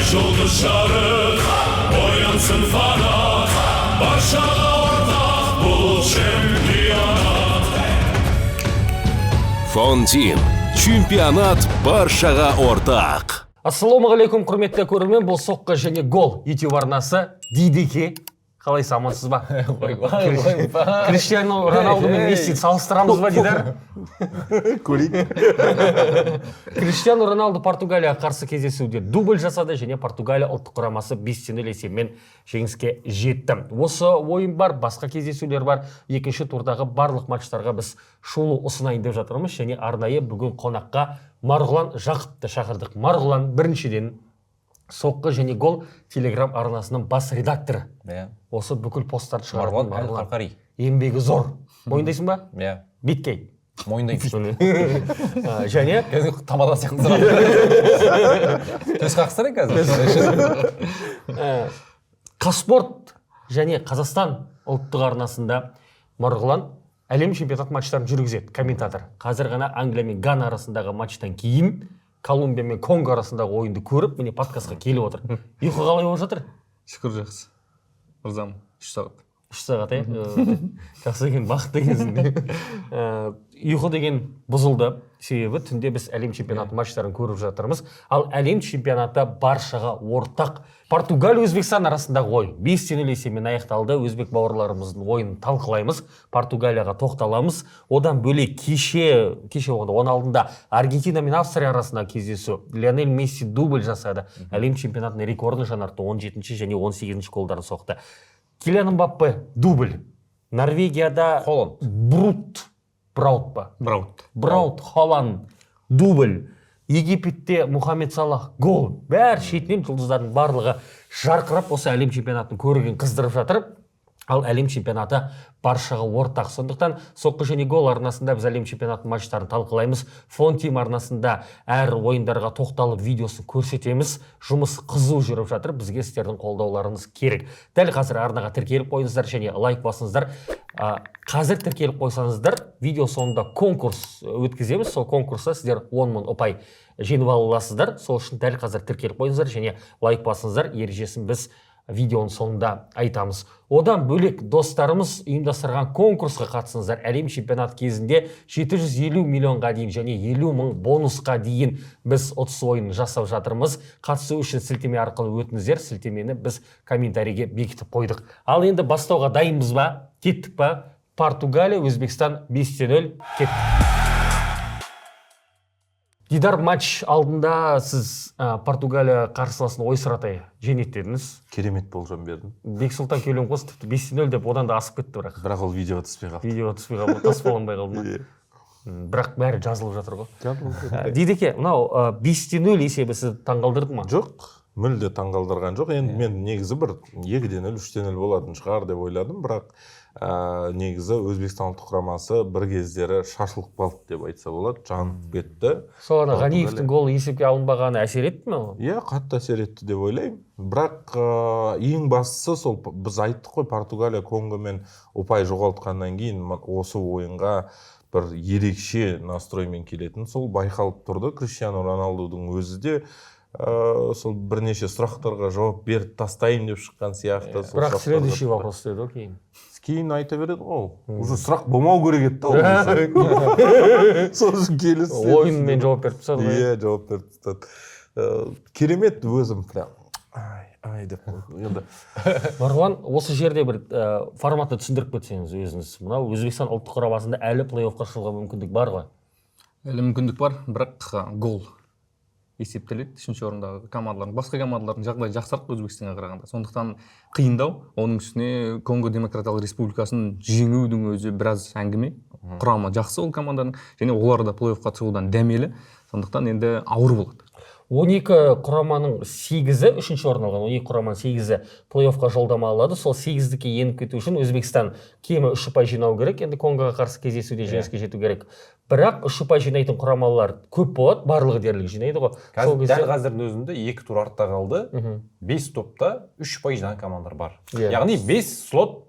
Жұлдыз жарық, оянсын фанат, баршаға ортақ бұл чемпионат. Фонтин. Чемпионат баршаға ортақ. Ассалаумағалейкум, құрметті көрермен! Бұл «Соққы және гол» YouTube арнасы. Дидеке, қалайсыз, амансыз ба? Криштиану Роналду мен Месси салыстырамыз ба, Дидар? Көрейік. Криштиану Роналду Португалияға қарсы кездесуде дубль жасады және Португалия ұлттық құрамасы 5-0 есебімен жеңіске жетті. Осы ойын бар, басқа кездесулер бар. Екінші турдағы барлық матчтарға біз шолу ұсынайын деп жатырмыз және арнайы бүгін қонаққа Марғұлан Жақыпты шақырдық. Марғұлан, біріншіден, «Соққы және гол» телеграм арнасының бас редакторы. Осы бүкіл посттарды шығаратын. Марғұлан Әл-Қарқари. Еңбегі зор. Мойындайсың ба? Иә. Беткей. Мойындаймын. Және Қазір тамада сияқты, төс қағыстыр қазір. Қазспорт және Қазақстан ұлттық арнасында Марғұлан әлем чемпионат матчтарын жүргізеді, комментатор. Қазір ғана Англия мен Гана арасындағы матчтан кейін Колумбия мен Конго арасындағы ойынды көріп, міне, подкастқа келіп отыр. Ұйқы қалай болып жатыр? Шүкір, жақсы, ырзамын. 3 сағат. 3 сағат, иә. Жақсы екен, бақытты екенсің. Ұйқы деген бұзылды, себебі түнде біз әлем чемпионаты матчтарын көріп жатырмыз. Ал әлем чемпионаты баршаға ортақ. Португалия, Өзбекстан арасындағы ойын 5-0 есебімен аяқталды. Өзбек бауырларымыздың ойынын талқылаймыз, Португалияға тоқталамыз. Одан бөлек кеше болғанда, оның алдында Аргентина мен Австрия арасындағы кездесу, Лионель Месси дубль жасады, әлем чемпионатының рекордын жаңартты, 17 және 18 голдарын соқты. Килиан Мбаппе дубль. Норвегияда Холланд. Брут Браут па? Браут. Браут Холланд дубль. Египетте Мұхаммед Салах гол. Бәрі шетінен жұлдыздардың барлығы жарқырап, осы әлем чемпионатын көреген қыздырып жатыр. Ал әлем чемпионаты баршаға ортақ, сондықтан «Соққы және гол» арнасында біз әлем чемпионатының матчтарын талқылаймыз. Фон Тим арнасында әр ойындарға тоқталып, видеосын көрсетеміз. Жұмыс қызу жүріп жатыр, бізге сіздердің қолдауларыңыз керек. Дәл қазір арнаға тіркеліп қойыңыздар және лайк басыңыздар. Қазір тіркеліп қойсаңыздар, видео соңында конкурс өткіземіз. Сол конкурста сіздер 10 мың ұпай жеңіп ала аласыздар. Сол үшін дәл қазір тіркеліп қойыңыздар және лайк басыңыздар. Ережесін біз видеоның соңында айтамыз. Одан бөлек, достарымыз ұйымдастырған конкурсқа қатысыңыздар. Әлем чемпионаты кезінде 750 миллионға дейін және 50 мың бонусқа дейін біз ұтыс ойынын жасап жатырмыз. Қатысу үшін сілтеме арқылы өтіңіздер. Сілтемені біз комментарийге бекітіп қойдық. Ал енді бастауға дайынбыз ба? Кеттік па? Португалия, Өзбекстан, 5-0, кеттік! Дидар, матч алдында сіз Португалия қарсыласын ойсыратай жеңеді дедіңіз. Керемет болжам бердім. Бексұлтан Келенқос тіпті 5-0 деп одан да асып кетті, бірақ Бірақ ол видеоға түспей қалды. Видеоға түспей қалды, таспаланбай қалды ма? Иә. Бірақ бәрі жазылып жатыр ғой. Жазылып. Дидеке, мынау 5-0 есебі сізді таңғалдырды ма? Жоқ, мүлде таңғалдырған жоқ. Енді мен негізі бір 2-0, 3-0 болатын шығар деп ойладым, бірақ негізі Өзбекстан ұлттық құрамасы бір кездері шашылып қалды деп айтса болады, жанып кетті. Сол ана Португалия. Ғаниевтің голы есепке алынбағаны әсер етті ме? Иә, қатты әсер етті деп ойлаймын. Бірақ ең бастысы, сол біз айттық қой, Португалия Конгомен ұпай жоғалтқаннан кейін осы ойынға бір ерекше настроймен келетін, сол байқалып тұрды. Криштиану Роналдудың өзі де сол бірнеше сұрақтарға жауап беріп тастайын деп шыққан сияқты. Сол Бірақ сұрақтарға «Следующий вопрос» деді ғой кейін. Кейін айта береді ғой ол. Уже сұрақ болмау керек еді да ол кезде. Сол үшін келесі Ойынмен жауап беріп тастады ғой. Иә, жауап беріп тастады. Керемет, өзім прям ай ай деп қойдым енді. Марғұлан, осы жерде бір форматты түсіндіріп кетсеңіз өзіңіз. Мынау Өзбекстан ұлттық құрамасында әлі плей-оффқа шығуға мүмкіндік бар ғой? Әлі мүмкіндік бар, бірақ гол есептеледі үшінші орындағы командалардың. Басқа командалардың жағдайы жақсырақ Өзбекстанға қарағанда, сондықтан қиындау. Оның үстіне Конго Демократиялық Республикасын жеңудің өзі біраз әңгіме. Құрамы жақсы ол команданың және олар да плей оффқа шығудан дәмелі, сондықтан енді ауыр болады. 12 құраманың сегізі, үшінші орын алған 12 құраманың сегізі плей-оффқа жолдама алады. Сол сегіздікке еніп кету үшін Өзбекстан кемі үш ұпай жинау керек. Енді Конгоға қарсы кездесуде жеңіске жету керек. Бірақ үш ұпай жинайтын құрамалар көп болады, барлығы дерлік жинайды ғой. Сол Қазір, кезде дәл қазірдің өзінде екі тур артта қалды. Бес топта үш ұпай жинаған командалар бар. Иә. Яғни бес слот.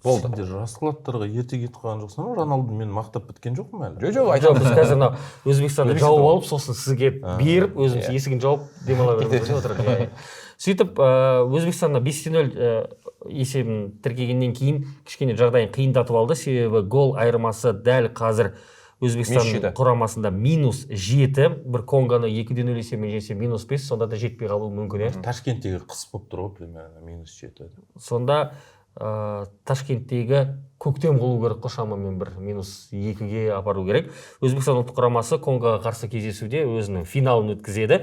Болды. Сендер раскладтарға ерте кетіп қалған жоқсыңдар ма? Роналду мен мақтап біткен жоқпын әлі. Жоқ, Жоқ, айтамыз. біз қазір мынау Өзбекстанды жауып алып, сосын сізге беріп, өзіміз есігін жауып демала береміз деп отырмын. Иә, иә. Сөйтіп, Өзбекстанда 5-0 есебін тіркегеннен кейін кішкене жағдайын қиындатып алды, себебі гол айырмасы дәл қазір Өзбекстан Минус 7. құрамасында -7, бір Конгоны 2-0 есебімен жеңсе -5, сонда да жетпей қалуы мүмкін, иә. Ташкенттегі қыс болып тұр ғой, примерно -7. Сонда Ташкенттегі көктем қылу керек қой, шамамен бір -2-ге апару керек. Өзбекстан ұлттық құрамасы Конгоға қарсы кездесуде өзінің финалын өткізеді.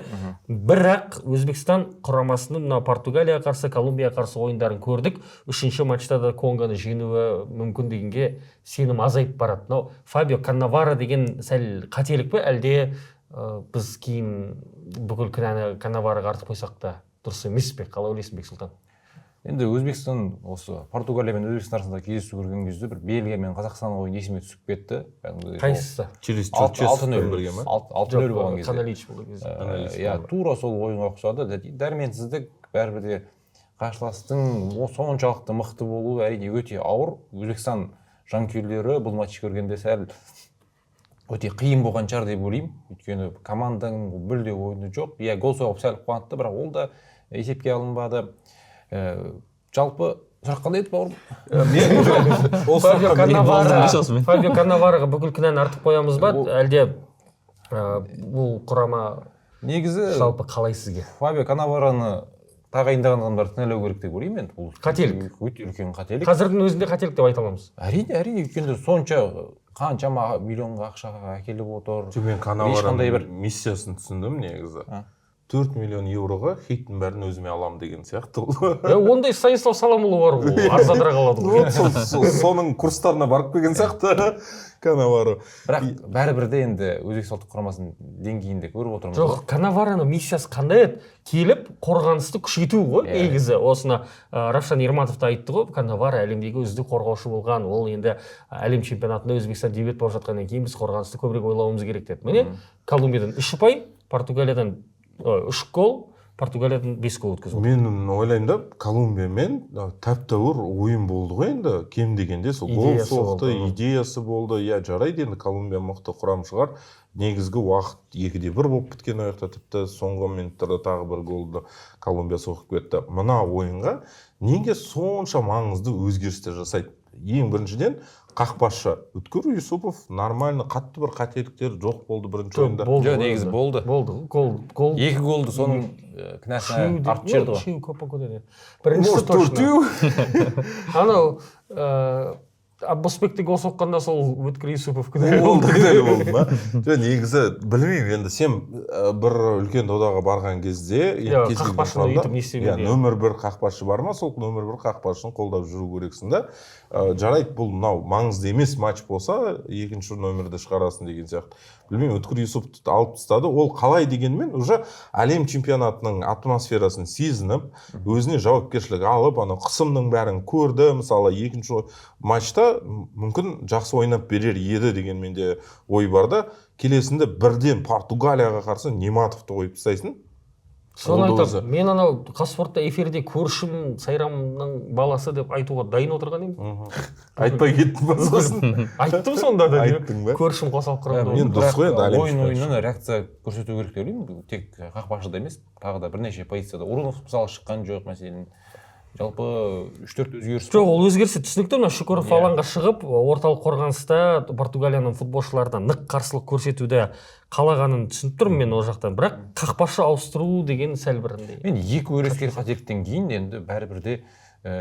Бірақ Өзбекстан құрамасының мына Португалияға қарсы, Колумбияға қарсы ойындарын көрдік. Үшінші матчта да Конгоны жеңуі мүмкін дегенге сенім азайып барады. Мынау Фабио Каннаваро деген сәл қателік пе, әлде біз кейін бүкіл кінәні Каннавароға артып қойсақ та дұрыс емес пе? Қалай ойлайсың, Бексұлтан? Енді Өзбекстан осы Португалия мен Өзбекстан арасында кездесу көрген кезде бір Бельгия мен Қазақстан ойыны есіме түсіп кетті. Кәдімгідей Қайсысы? Через 6-0 бірге ма? 6-0 болған кезде. Каналич болған кезде. Иә, тура сол ойынға ұқсады. Дәрменсіздік, бәрібір де қарсыластың соншалықты мықты болуы әрине өте ауыр. Өзбекстан жанкүйерлері бұл матчты көргенде сәл өте қиын болған шығар деп ойлаймын. Өйткені команданың мүлде ойыны жоқ. Иә, гол соғып сәл қуантты, бірақ ол да есепке алынбады. Жалпы сұрақ қандай еді, бауырым? Фабио Каннавароға бүкіл кінәні артып қоямыз ба? Әлде бұл құрама негізі жалпы қалай сізге? Фабио Каннавароны тағайындаған адамдарды кінәлау керек деп ойлаймын енді. Бұл қателік. Өте үлкен қателік. Қазірдің өзінде қателік деп айта аламыз. Әрине, әрине, өйткені сонша қаншама миллионға ақшаға әкеліп отыр. Мен Каннавароның миссиясын түсіндім негізі. 4 миллион евроға хейттің бәрін өзіме алам деген сияқты. Ондай Станислав Саламұлы бар ғой, арзанырақ алады ғой. Соның курстарына барып келген сияқты Каннаваро. Бірақ бәрібір де енді Өзбекстан ұлттық құрамасының деңгейінде көріп отырмыз. Жоқ, Каннавароның миссиясы қандай еді? Келіп қорғанысты күшейту ғой негізі. Осыны Равшан Ерматов та айтты ғой, Каннаваро әлемдегі үздік қорғаушы болған. Ол енді әлем чемпионатында Өзбекстан дебют болып жатқаннан кейін біз қорғанысты көбірек ойлауымыз керек деді. Міне, Колумбиядан 3 ұпай, Португалиядан 3 гол, Португалиядан 5 гол өткізді. Мен ойлаймын да, Колумбиямен тәп-тәуір ойын болды ғой енді. Кем дегенде сол гол соқты, идеясы болды. Иә, жарайды енді, Колумбия мықты құрам шығар. Негізгі уақыт 2-1 болып біткен аяқта, тіпті соңғы минуттарда тағы бір голды Колумбия соғып кетті. Мына ойынға неге сонша маңызды өзгерістер жасайды? Ең біріншіден қақпашы Өткір Юсупов нормально, қатты бір қателіктер жоқ болды бірінші ойында. Жоқ, негізі болды. Болды. Гол. 2 голды соның кінәсіне артып жіберді ғой. Үшеуі көп болып. Біріншісі точно. Анау Аббасбекті гол соққанда сол Өткір Юсупов кінәлі болды. Кінәлі болды ма? Жоқ, негізі білмеймін енді, сен бір үлкен додаға барған кезде қақпашыны өйтіп не істеуге. Нөмір бір қақпашы бар ма, сол нөмір бір қақпашыны қолдап жүру керексің да. Жарайды, бұл мынау маңызды емес матч болса, екінші нөмірді шығарасың деген сияқты. Білмеймін, Өткір Юсуповты алып тастады. Ол қалай дегенмен уже әлем чемпионатының атмосферасын сезініп, өзіне жауапкершілік алып, ана қысымның бәрін көрді. Мысалы, екінші матчта мүмкін жақсы ойнап берер еді деген менде ой бар да. Келесінде бірден Португалияға қарсы Нематовты қойып тастайсың. Соны айтамын. Мен анау Қазспортта эфирде көршім Сайрамның баласы деп айтуға дайын отырған едім. Айтпай кеттің ба сосын? Айттым сонда да. Айттың ба? Көршім қосалып құрамда. Мен дұрыс қой енді, әлем ойын ойыннан реакция көрсету керек деп ойлаймын. Тек қақпашыда емес, тағы да бірнеше позицияда. Урунов мысалы шыққан жоқ мәселен. Жалпы 3-4 өзгеріс. Жоқ, ол өзгерісі түсінікті. Мына Шүкіров алаңға шығып, орталық қорғаныста Португалияның футболшыларына нық қарсылық көрсетуді қалағанын түсініп тұрмын мен ол жақтан. Бірақ қақпашы ауыстыру деген сәл бір андай. Мен екі өрескел қателіктен кейін енді бәрібір де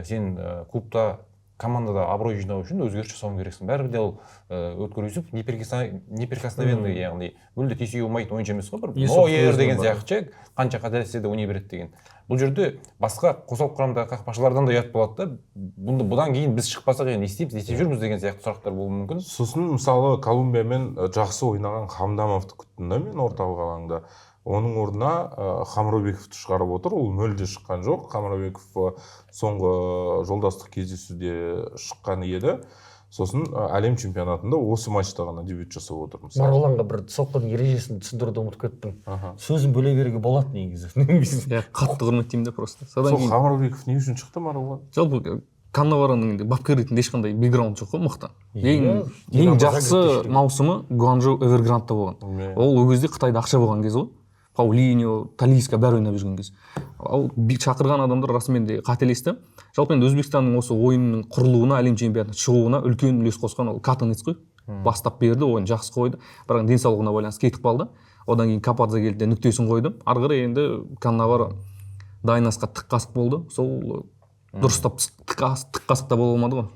сен клубта, командада абырой жинау үшін өзгеріс жасауың керексің. Бәрібір де ол Өткір Юсупов неприкосновенный, яғни мүлде тиісуге болмайтын ойыншы емес қой, бір Нойер деген сияқты, қанша қателессе де ойнай береді деген. Бұл жерде басқа қосалқы құрамдағы қақпашылардан да ұят болады да. Бұдан кейін біз шықпасақ енді не істейміз, не істеп жүрміз деген сияқты сұрақтар болуы мүмкін. Сосын мысалы Колумбиямен жақсы ойнаған Хамдамовты күттім да мен орталық алаңда. Оның орнына Хамрабековті шығарып отыр. Ол мүлде шыққан жоқ. Хамрабеков соңғы жолдастық кездесуде шыққан еді. Сосын әлем чемпионатында осы матчта ғана дебют жасап отыр мысалы. Марғұланға бір соққының ережесін түсіндіруді ұмытып кеттім. Сөзін бөле беруге болады негізі. Иә, қатты құрметтеймін де просто. Содан кейін Хамрабеков не үшін шықты Марғұлан? Жалпы Каннавароның енді бапкер ретінде ешқандай бэкграунд жоқ қой мықты. Ең Динамо жақсы Загребте маусымы Гуанчжоу Эверграндта болған. Ол кезде Қытайда ақша болған кез ғой. Паулиньо, Талиска бәрі ойнап жүрген кез. Ал шақырған адамдар расымен де қателесті. Жалпы енді Өзбекстанның осы ойынның құрылуына, әлем чемпионатына шығуына үлкен үлес қосқан ол Катанец қой. Бастап берді, ойын жақсы қойды. Бірақ денсаулығына байланысты кетіп қалды. Одан кейін Кападзе келді де нүктесін қойды. Ары қарай енді Каннаваро дайнасқа тік қасық болды. Сол дұрыстап тік қасық та бола алмады ғой.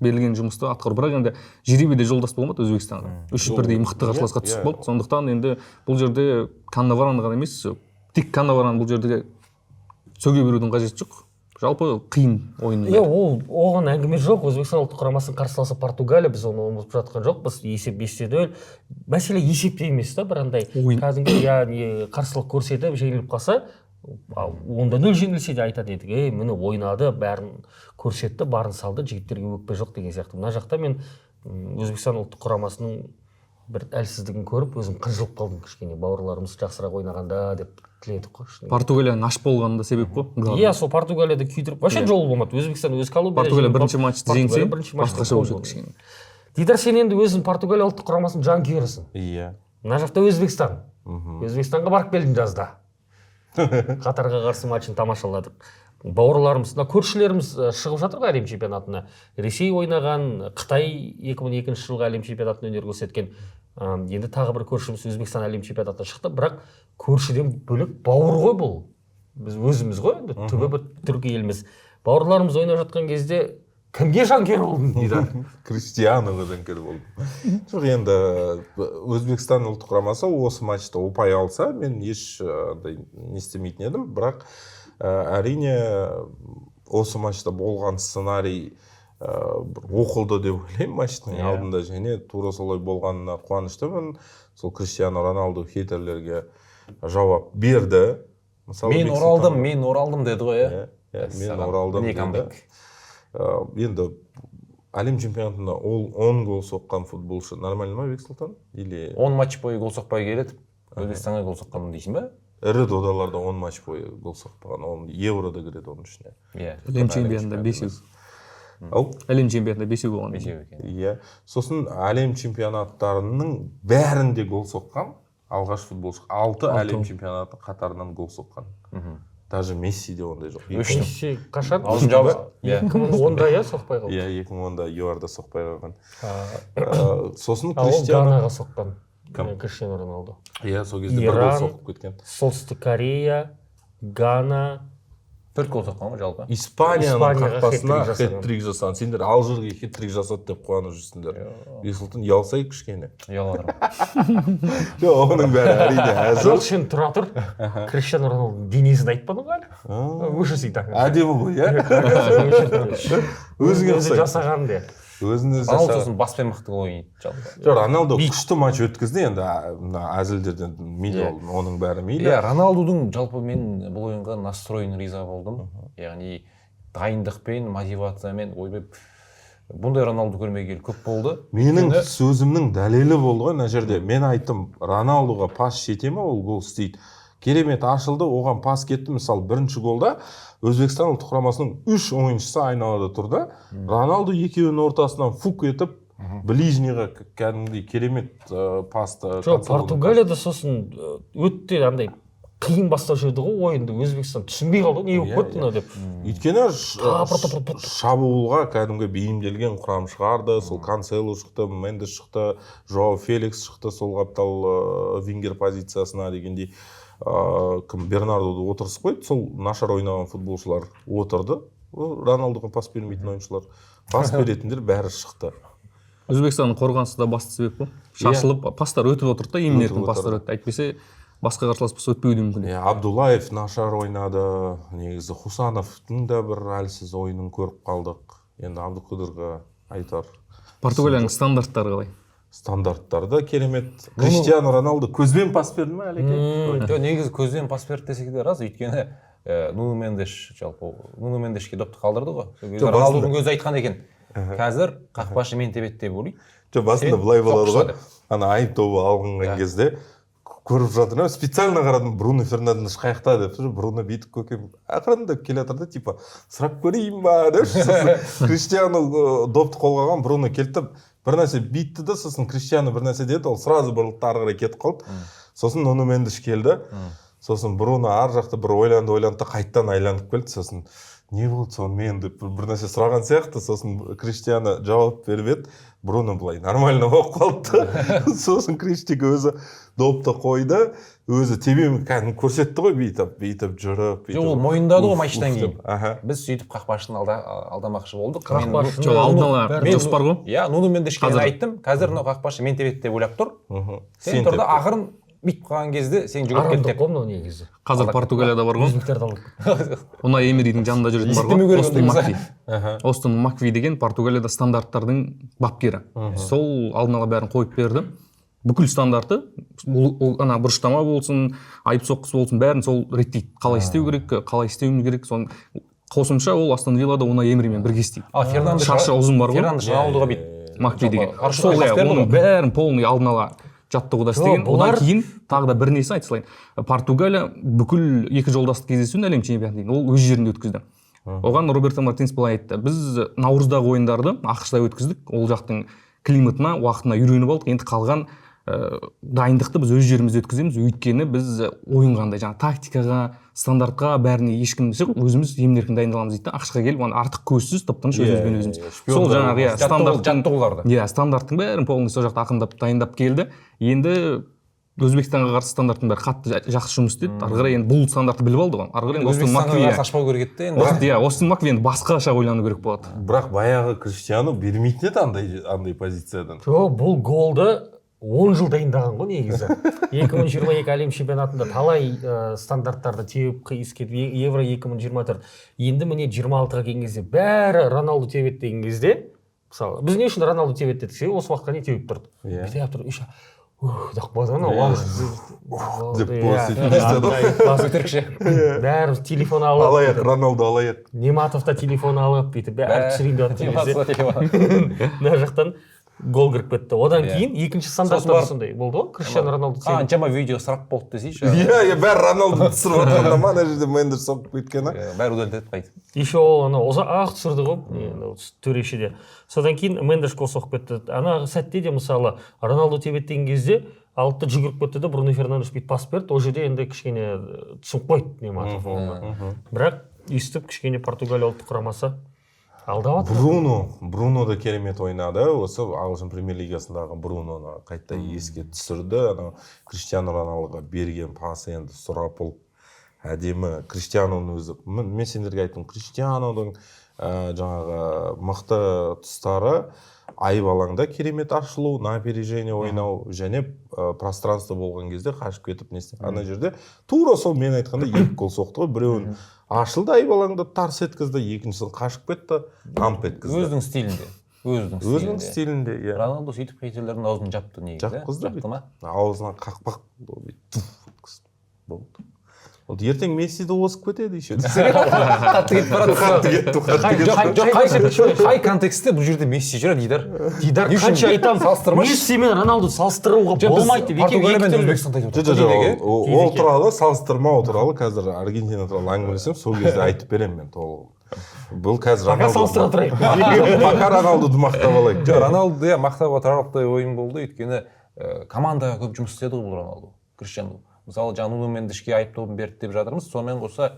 Берілген жұмысты атқару. Бірақ енді жеребе де жолдас болмады Өзбекстанға. Үш бірдей мықты қарсыласқа түсіп қалды. Сондықтан енді бұл жерде Каннавароны ғана емес, тек Каннавароны бұл жерде сөге берудің қажеті жоқ. Жалпы қиын ойын. Иә, ол оған әңгіме жоқ. Өзбекстан ұлттық құрамасының қарсыласы Португалия, біз оны ұмытып жатқан жоқпыз. Есеп 5-0. Мәселе есепте емес та, бір андай кәдімгі яғни қарсылық көрсетіп жеңіліп қалса, онда нөл жеңілсе де айтады едік. Ей, міне ойнады, бәрін көрсетті, барын салды, жігіттерге өкпе жоқ деген сияқты. Мына жақта мен Өзбекстан ұлттық құрамасының бір әлсіздігін көріп, өзім қынжылып қалдым кішкене. Бауырларымыз жақсырақ ойнағанда деп тіледік қой. Португалияның аш болғанында себеп қой. Иә, сол Португалияда күйдіріп, вообще жол болмады. Өзбекстан өз Колумбияда Португалия бірінші матчты жеңсе, басқаша болушы еді кішкене. Дидар, сен енді өзің Португалия ұлттық құрамасының жанкүйерісің. Иә. Мына жақта Өзбекстан. Өзбекстанға барып келдім жазда. Қатарға қарсы матчын тамашаладық. Бауырларымыз, мына көршілеріміз шығып жатыр ғой әлем чемпионатына. Ресей ойнаған, Қытай 2002 жылғы әлем чемпионатында өнер көрсеткен. Енді тағы бір көршіміз Өзбекстан әлем чемпионатына шықты, бірақ көршіден бөлек бауыр ғой бұл. Біз өзіміз ғой, енді түбі бір түркі еліміз. Бауырларымыз ойнап жатқан кезде кімге жанкүйер болдың, Дидар? Криштиануға жанкүйер болдым. Жоқ, енді Өзбекстан ұлттық құрамасы осы матчта ұпай алса, мен еш андай не істемейтін едім, бірақ әрине осы матчта болған сценарий оқылды деп ойлаймын матчтың алдында, және тура солай болғанына қуаныштымын. Сол Криштиану Роналду хейтерлерге жауап берді. Мысалы, мен оралдым, мен оралдым деді ғой, иә? Мен оралдым деді. Енді әлем чемпионатында ол 10 гол соққан футболшы нормально ма, Бексұлтан? Или 10 матч бойы гол соқпай келеді, Өзбекстанға гол соққан дейсің ба? Ірі додаларда 10 матч бойы гол соқпаған, ол Еврода кіреді оның ішіне. Иә. Әлем чемпионатында 5-еу. Ау? Әлем чемпионатында 5-еу болған. 5-еу екен. Иә. Сосын әлем чемпионаттарының бәрінде гол соққан алғаш футболшы. 6 әлем чемпионаты қатарынан гол соққан. Даже Месси де ондай жоқ. Месси қашан? Аузын жауып. 2010-да иә соқпай қалды. Иә, 2010-да ЮАР-да соқпай қалған. Сосын Криштиану Ганаға соққан. Криштиану Роналду. Иә, сол кезде бір гол соқып кеткен. Солтүстік Корея, Гана, 4 гол соққан ғой жалпы. Испанияның қақпасына хет-трик жасаған. Сендер Алжирге хет-трик жасады деп қуанып жүрсіңдер. Бексұлтан, ұялсай кішкене. Ұялып жатырмын. Жоқ, оның бәрі әрине әзіл. Жоқ, сен тұра тұр. Криштиану Роналдудың денесін айтпадың ғой әлі. Өшірсең так. Әдемі ғой, иә? Өзіңе ұқсайды. Жасаған де. Өзін өзі Роналду сосын баспен мықты гол ойнайды жалпы. Жоқ, Роналду күшті матч өткізді енді, мына әзілдерден мейлі, оның бәрі мейлі. Иә, Роналдудың жалпы мен бұл ойынға настройын риза болдым. Яғни дайындықпен, мотивациямен, ойбай, бұндай Роналду көрмегелі көп болды. Менің сөзімнің дәлелі болды ғой мына жерде. Мен айттым, Роналдуға пас жете ме, ол гол істейді. Керемет ашылды, оған пас кетті. Мысалы, бірінші голда Өзбекстан ұлттық құрамасының 3 ойыншысы айналада тұрды. Роналду екеуінің ортасынан фук етіп, ближнийға кәдімгідей керемет пасты. Жоқ, Португалияда сосын өте андай қиын бастап жүрді ғой ойынды. Өзбекстан түсінбей қалды, не болып кетті мынау деп. Өйткені шабуылға кәдімгі бейімделген құрам шығарды. Сол Кансело шықты, Мендес шықты, Жоао Феликс шықты сол қаптал вингер позициясына дегендей. Кім Бернардоды отырғызып қойды, сол нашар ойнаған футболшылар отырды. Роналдуға пас бермейтін ойыншылар, пас беретіндер бәрі шықты. Өзбекстанның қорғанысы да басты себеп қой. Шашылып пастар өтіп отырды да, емін-еркін пастар өтті. Әйтпесе басқа қарсылас болса өтпеуі де мүмкін. Иә, Абдуллаев нашар ойнады. Негізі Хусановтың да бір әлсіз ойынын көріп қалдық. Енді Абдықыдырға айтар. Португалияның стандарттары қалай? Стандарттары да керемет. Криштиану Роналду көзбен пас берді ме, Әлеке? Жоқ, негізі көзбен пас берді десек де рас, өйткені Нуну Мендеш жалпы Нуну Мендешке допты қалдырды ғой. Роналдудың өзі айтқан екен. Қазір қақпашы мен тебеді деп ойлайды. Жоқ, басында былай болады ғой. Ана айып добы алынған кезде Көріп жатырмын, специально қарадым, Бруно Фернандеш қаяқта деп. Бруно бүйтіп көкем ақырындап келе жатыр да, типа сұрап көрейін ба деп. Сосын Криштиану допты қолға алған, Бруно келді да бір нәрсе бүйтті да, сосын Криштиану бір нәрсе деді, ол сразу бұрылды да ары қарай кетіп қалды. Сосын Нуно Мендеш келді, сосын Бруно ар жақта бір ойланды, ойланды да қайтадан айланып келді. Сосын не болды сонымен деп бір нәрсе сұраған сияқты. Сосын Криштиану жауап беріп еді, Бруно былай нормально болып қалды да. Сосын Криштик өзі допты қойды, өзі тебемін, кәдімгі көрсетті ғой, бүйтіп бүйтіп жүріп бүйтіп. Жоқ, ол мойындады ғой Уф, матчтан уф кейін. деп. Аха. Біз сөйтіп қақпашыны алдамақшы болдық. Мен Қақпашыны- Жоқ, алдын ала мен- жоспар ғой. Иә, Нуно Мендешке мен Қазір. айттым, қазір мынау қақпашы мен тебеді деп ойлап тұр. Сен Сен тұр да теп. ақырын бүйтіп қалған кезде сен жүгіріп кет Арамдық деп. қой мынау негізі. Қазір Португалияда бар ғой. Өзбектерді алып. Унай Эмеридің жанында жүретін бар Есептемеу ғой. керек Остон ондай. Макви. Остон Макви деген Португалияда стандарттардың бапкері. Сол алдын ала бәрін қойып берді. Бүкіл стандарты, ол ана бұрыштама болсын, айып соққысы болсын, бәрін сол реттейді. Қалай істеу керек, қалай істеуіміз керек, соны қосымша ол Астон Виллада Унай Эмеримен бірге істейді. Ал Фернандеш Шашы ұзын бар ғой. Фернандеш Роналдуға бүйтіп Макви деген. Қарсы Сол пас иә, берді оның ғой. бәрін полный алдын ала жаттығуда істеген. Одан Бұлар- кейін тағы да бір несі айта салайын. Португалия бүкіл екі жолдастық кездесуін әлем чемпионаты дейін ол өз жерінде өткізді. Оған Роберто Мартинес былай айтты: біз наурыздағы ойындарды АҚШ-та өткіздік, ол жақтың климатына, уақытына үйреніп алдық. Енді қалған дайындықты біз өз жерімізде өткіземіз, өйткені біз ойын қандай, жаңағы тактикаға, стандартқа, бәріне ешкім жоқ, өзіміз емін еркін дайындаламыз дейді да. АҚШ-қа келіп, ана артық көзсіз, тып тыныш өзімізбен өзіміз. Сол жаңағы иә, стандарттың жаттығуларды. Иә, стандарттың бәрін полный сол жақта ақырындап дайындап келді. Енді Өзбекстанға қарсы стандарттың бәрі қатты жақсы жұмыс істеді. Ары қарай енді бұл стандартты біліп алды ғой. Ары қарай енді Остон Өзбекстанға Макви қарсы ашпау керек еді де енді. Иә, Остон Макви енді басқаша ойлану керек болады. Бірақ баяғы Криштиану бермейтін еді андай позициядан. Жоқ, бұл голды 10 жыл дайындаған ғой негізі. 2022 әлем чемпионатында талай стандарттарды теуіп қиыс кетіп, Евро 2024. Енді міне 26-ға келген кезде бәрі Роналду тебеді деген кезде, мысалы, біз не үшін Роналду тебеді дедік? Себебі осы уақытқа дейін теуіп тұрды. Бүйтіп тұрып, еще ух деп қойды анау уақыт. Деп Иә. бос етіп тастады. Бас Өтірікше. Бәріміз телефон алып, Алаяқ, Роналду алаяқ. Нематов та телефон алып, бүйтіп бәрі түсірейін деп жатқан кезде мына жақтан гол кіріп кетті. Одан кейін екінші стандартта Сосын барып- сондай болды ғой, Криштиану Роналду Қаншама видео сұрап болды десейші. Иә, иә, бәрі Роналду түсіріп жатқанда ма, ана жерде Мендеш соғып кеткені. Иә, бәрі удалить етіп қайтып. Еще ол анау ұзақ түсірді ғой, анау төреші де. Содан кейін Мендеш гол соғып кетті. Ана сәтте де мысалы Роналду тебеді деген кезде алды да жүгіріп кетті де, Бруно Фернандеш бүйтіп пас берді. Ол жерде енді кішкене түсініп қойды Нематов оны. Бірақ өйстіп кішкене Португалия ұлттық құрамасы алдап жатыр. Бруно да керемет ойнады. Осы ағылшын премьер лигасындағы Бруноны қайта еске түсірді. Анау Криштиану Роналдуға берген пасы енді сұрапыл әдемі. Криштиануның өзі, мен сендерге айттым, Криштианудың жаңағы мықты тұстары айып алаңда керемет ашылу, на опережение ойнау және пространство болған кезде қашып кетіп не істе- Ана жерде тура сол мен айтқандай екі гол соқты ғой. Біреуін ашылды айып алаңда тарс еткізді, екіншісін қашып кетті, амп еткізді. Өзінің стилінде. Өзінің Өзінің стилінде. стилінде, иә. Роналду сөйтіп хейтерлердің аузын жапты негізі. Жапқызды. Жапты ма? Аузына қақпақ бүйтіп туф еткізді. Болды. Болды, ертең Мессиді озып кетеді еще. Қатты кетіп барады. Қатты кетті, қатты кетті. Жоқ, қай контекстте бұл жерде Месси жүр, Дидар? Дидар, Не үшін қанша айтамын, салыстырмашы? Месси мен Роналду салыстыруға Жоқ, біз болмайды деп. Екеуі Португалия екі мен түрлі. Өзбекстанды айтып Жоқ, отырмыз. жоқ, Неге? ол туралы, салыстырмау туралы қазір Аргентина туралы әңгімелесем, сол кезде айтып беремін мен толығын. Бұл қазір Пока Роналду. салыстыра тұрайық. Пока Роналдуды мақтап алайық. Жоқ, Роналду иә мақтауға тұрарлықтай ойын болды, өйткені командаға көп жұмыс істеді ғой бұл Роналду, Криштиану. Мысалы, жаңа Нуно Мендешке айып тобын берді деп жатырмыз. Сонымен қоса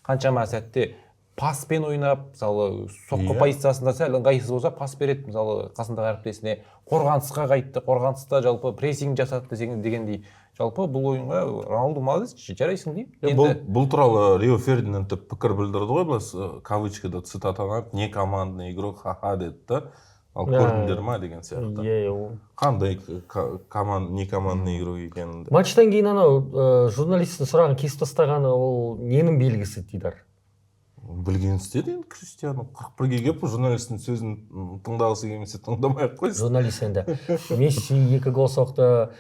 қаншама сәтте паспен ойнап, мысалы, соққы позициясында сәл ыңғайсыз болса пас береді, мысалы, қасындағы әріптесіне. Қорғанысқа қайтты, қорғаныста жалпы прессинг жасады десең дегендей. Жалпы бұл ойынға Роналду молодец, жарайсың деймін. Бұл, Енді бұл туралы Рио Фердинанд те пікір білдірді ғой, былай кавычкада цитатаны алып, не командный игрок, ха-ха деді да. Ал көрдіңдер ма деген сияқты. Иә, ол. Қандай не командный игрок екенін. Матчтан кейін анау журналисттің сұрағын кесіп тастағаны ол ненің белгісі, Дидар? Білген істеді енді Криштиану. 41-ге келіп журналисттің сөзін тыңдағысы келмесе тыңдамай ақ қойсын. Журналист енді Месси 2 гол соқты,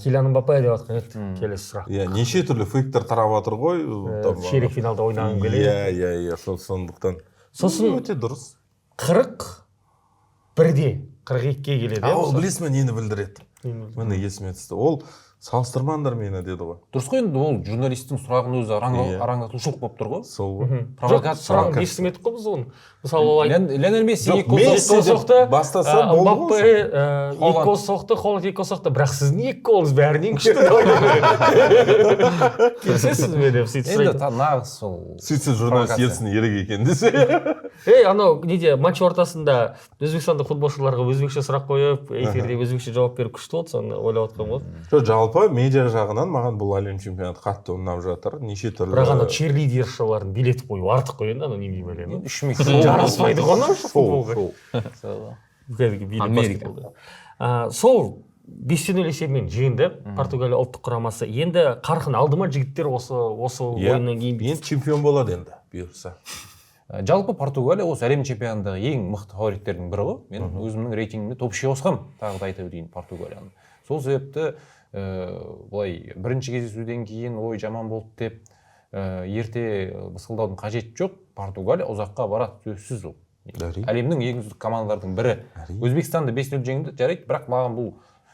Килиан Мбаппе деп жатқан еді. Келесі сұрақ. Иә, неше түрлі фейктер тарап жатыр ғой. Там, Ширек финалда ойнағым келеді. Иә, иә, иә, сол сондықтан. Сосын өте дұрыс. 41-де 42-ге келеді. А ол білесің бе нені білдіреді? Міне есіме түсті. Ол Салыстырмаңдар мені деді ғой. Дұрыс қой енді, ол журналисттің сұрағының өзі араңғатушылық болып тұр ғой. Сол ғой. Жоқ, Провокация. сұрағын естімедік қой біз оны. Мысалы, ол айтты, Лионель Месси Жоқ, екі гол Месси соқты. гол соқты, бастаса болды ғой. Мбаппе екі Холланд. гол соқты, Холланд 2 гол соқты, бірақ сіздің 2 голыңыз бәрінен күшті. Келісесіз бе деп сөйтіп Енді сұрайды. Нағыз сол. Сөйтсе журналист Провокация. Ерсін ерік екен десе. Ей, анау неде матч ортасында өзбекстандық футболшыларға өзбекше сұрақ қойып, эфирде өзбекше жауап беріп күшті болды, соны ойлап отқан ғой. Жоқ, жалпы медиа жағынан маған бұл әлем чемпионаты қатты ұнап жатыр. Неше түрлі. Бірақ анау черлидершаларын билет қою артық қой енді, анау немене бәле. Енді үш мексикан. Жараспайды ғой анау Шоу, футболға. шоу. Кәдімгі билет Америка. баскетболда. Сол 5-0 есебімен жеңді Португалия ұлттық құрамасы. Енді қарқын алды ма жігіттер осы Иә. ойыннан кейін? Енді чемпион болады енді, бұйырса. Жалпы Португалия осы әлем чемпионатындағы ең мықты фавориттердің бірі ғой. Мен өзімнің рейтингімде топ 3-ке қосқанмын, тағы да айта өтейін Португалияны. Сол себепті былай бірінші кездесуден кейін ой жаман болды деп ерте мысқылдаудың қажеті жоқ. Португалия ұзаққа барады, сөзсіз ол. Әрине. Әлемнің ең үздік командалардың бірі. Өзбекстанды 5-0 жеңді, жарайды, бірақ маған бұл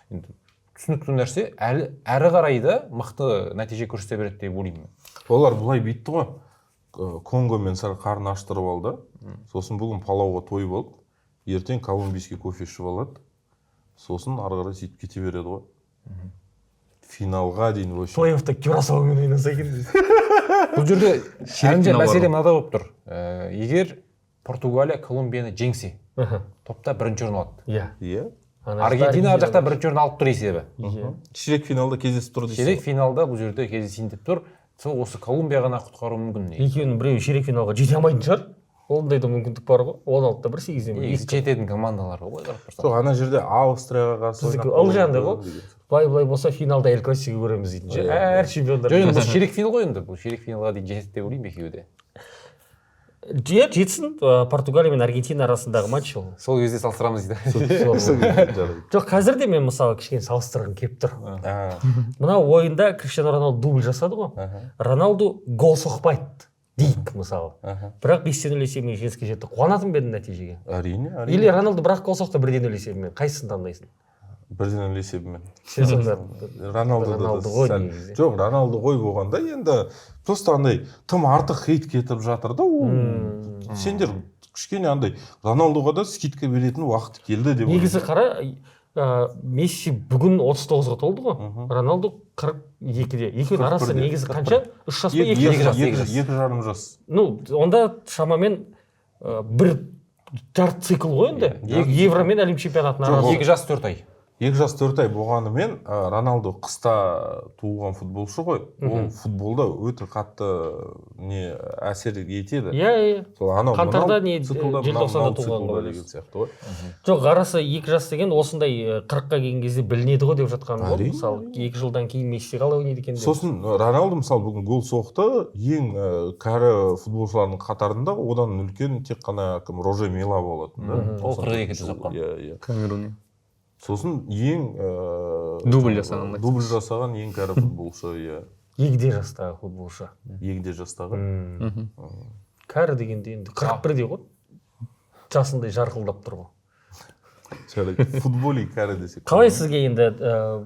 енді түсінікті нәрсе, әлі әрі қарай да мықты нәтиже көрсете береді деп ойлаймын. Олар былай бүйтті ғой. Конгомен сәл қарын аштырып алды. Сосын бүгін палауға тойып алды. Ертең колумбийский кофе ішіп алады. Сосын ары қарай сөйтіп кете береді ғой. Финалға дейін вообще. Плей-оффта Кюрасаомен ойнаса екен дейсің. Бұл жерде әлемде финал бар мәселе ғой. мынада болып тұр. Егер Португалия Колумбияны жеңсе, топта бірінші орын алады. Иә. Иә. Ана жақта Аргентина ар жақта бірінші орын алып тұр есебі. Иә. Ширек финалда кездесіп тұр дейсің. Ширек финалда бұл жерде кездесейін деп тұр. Сол осы Колумбия ғана құтқаруы мүмкін. Екеуінің біреуі ширек финалға жете алмайтын шығар. Ондай да мүмкіндік бар ғой. 16-да 1, 8-ден 1. Негізі жететін командалар ғой, былай қарап тұрсаң. Жоқ, ана жерде Австрияға қарсы Біздікі ойнап ылғи андай ғой. деген сияқты. Былай-былай болса финалда Эль Классико көреміз дейтін ше. Әр чемпиондар. Жоқ, енді бұл ширек финал ғой енді. Бұл ширек финалға дейін жетеді деп ойлаймын екеуі де. Иә, жетсін. Португалия мен Аргентина арасындағы матч ол. Сол кезде салыстырамыз дейді. Жоқ, қазір де мен мысалы кішкене салыстырғым келіп тұр. Мына ойында Криштиану Роналду дубль жасады ғой. Роналду гол соқпайды дейік мысалы. Бірақ 5-0 есебімен жеңіске жетті. Қуанатын ба едің нәтижеге? Әрине, әрине. Или Роналду бірақ гол соқты 1-0 есебімен. Қайсысын таңдайсың? 1-0 есебімен. Сен сонда Роналду Роналду ғой негізі. Жоқ, Роналду ғой болғанда енді просто андай тым артық хейт кетіп жатыр да ол. Сендер кішкене андай Роналдуға да скидка беретін уақыт келді деп Негізі қара, Месси бүгін 39-ға толды ғой. Роналду 42-де. Екеуінің арасы 41-де. негізі қанша? 3 жас па, Екі 2 жас? жас, екі жарым жас. Ну, онда шамамен бір жарты цикл ғой енді. Евро мен әлем чемпионатының арасы. 2 жас 4 ай. 2 жас 4 ай болғанымен, Роналду қыста туылған футболшы ғой. Ол футболда өте қатты не әсер етеді. Иә, иә. Сол анау Қаңтарда мынау не, циклда, мынау желтоқсанда мынау туылған циклда ғой. деген сияқты ғой. Жоқ, арасы 2 жас деген осындай 40-қа келген кезде білінеді ғой деп жатқан ғой. Әрине. Мысалы, 2 жылдан кейін Месси қалай ойнайды екен деп. Сосын Роналду мысалы бүгін гол соқты, ең кәрі футболшылардың қатарында, одан үлкен тек қана кім Роже Мила болатын да. Ол 42-де соққан. Иә, иә. Камеруне. Сосын ең Дубль жасаған. Дубль жасаған ең кәрі футболшы, иә. Егде жастағы футболшы. Егде жастағы. Кәрі дегенде енді 41-де ғой. Жасындай жарқылдап тұр ғой. Жарайды, футболи кәрі десек. Қалай сізге енді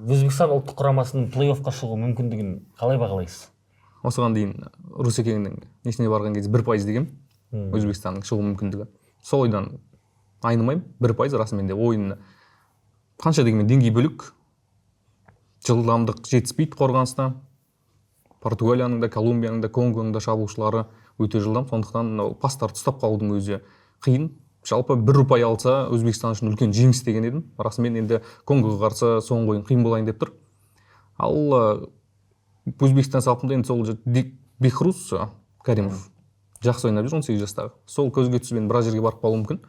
Өзбекстан ұлттық құрамасының плей-оффқа шығу мүмкіндігін қалай бағалайсыз? Осыған дейін Русекеңнің несіне барған кезде 1% дегем Өзбекстанның шығу мүмкіндігі. Сол ойдан айнымаймын, 1% расымен де ойын қанша дегенмен деңгей бөлек, жылдамдық жетіспейді қорғаныста. Португалияның да, Колумбияның да, Конгоның да шабуылшылары өте жылдам, сондықтан мынау пастарды ұстап қалудың өзі қиын. Жалпы 1 ұпай алса Өзбекстан үшін үлкен жеңіс деген едім. Расымен енді Конгоға қарсы соңғы ойын қиын болайын деп тұр. Ал Өзбекстан сапында енді сол Бехрус Каримов жақсы ойнап жүр, 18 жастағы. Сол көзге түсіп енді біраз жерге барып қалуы мүмкін.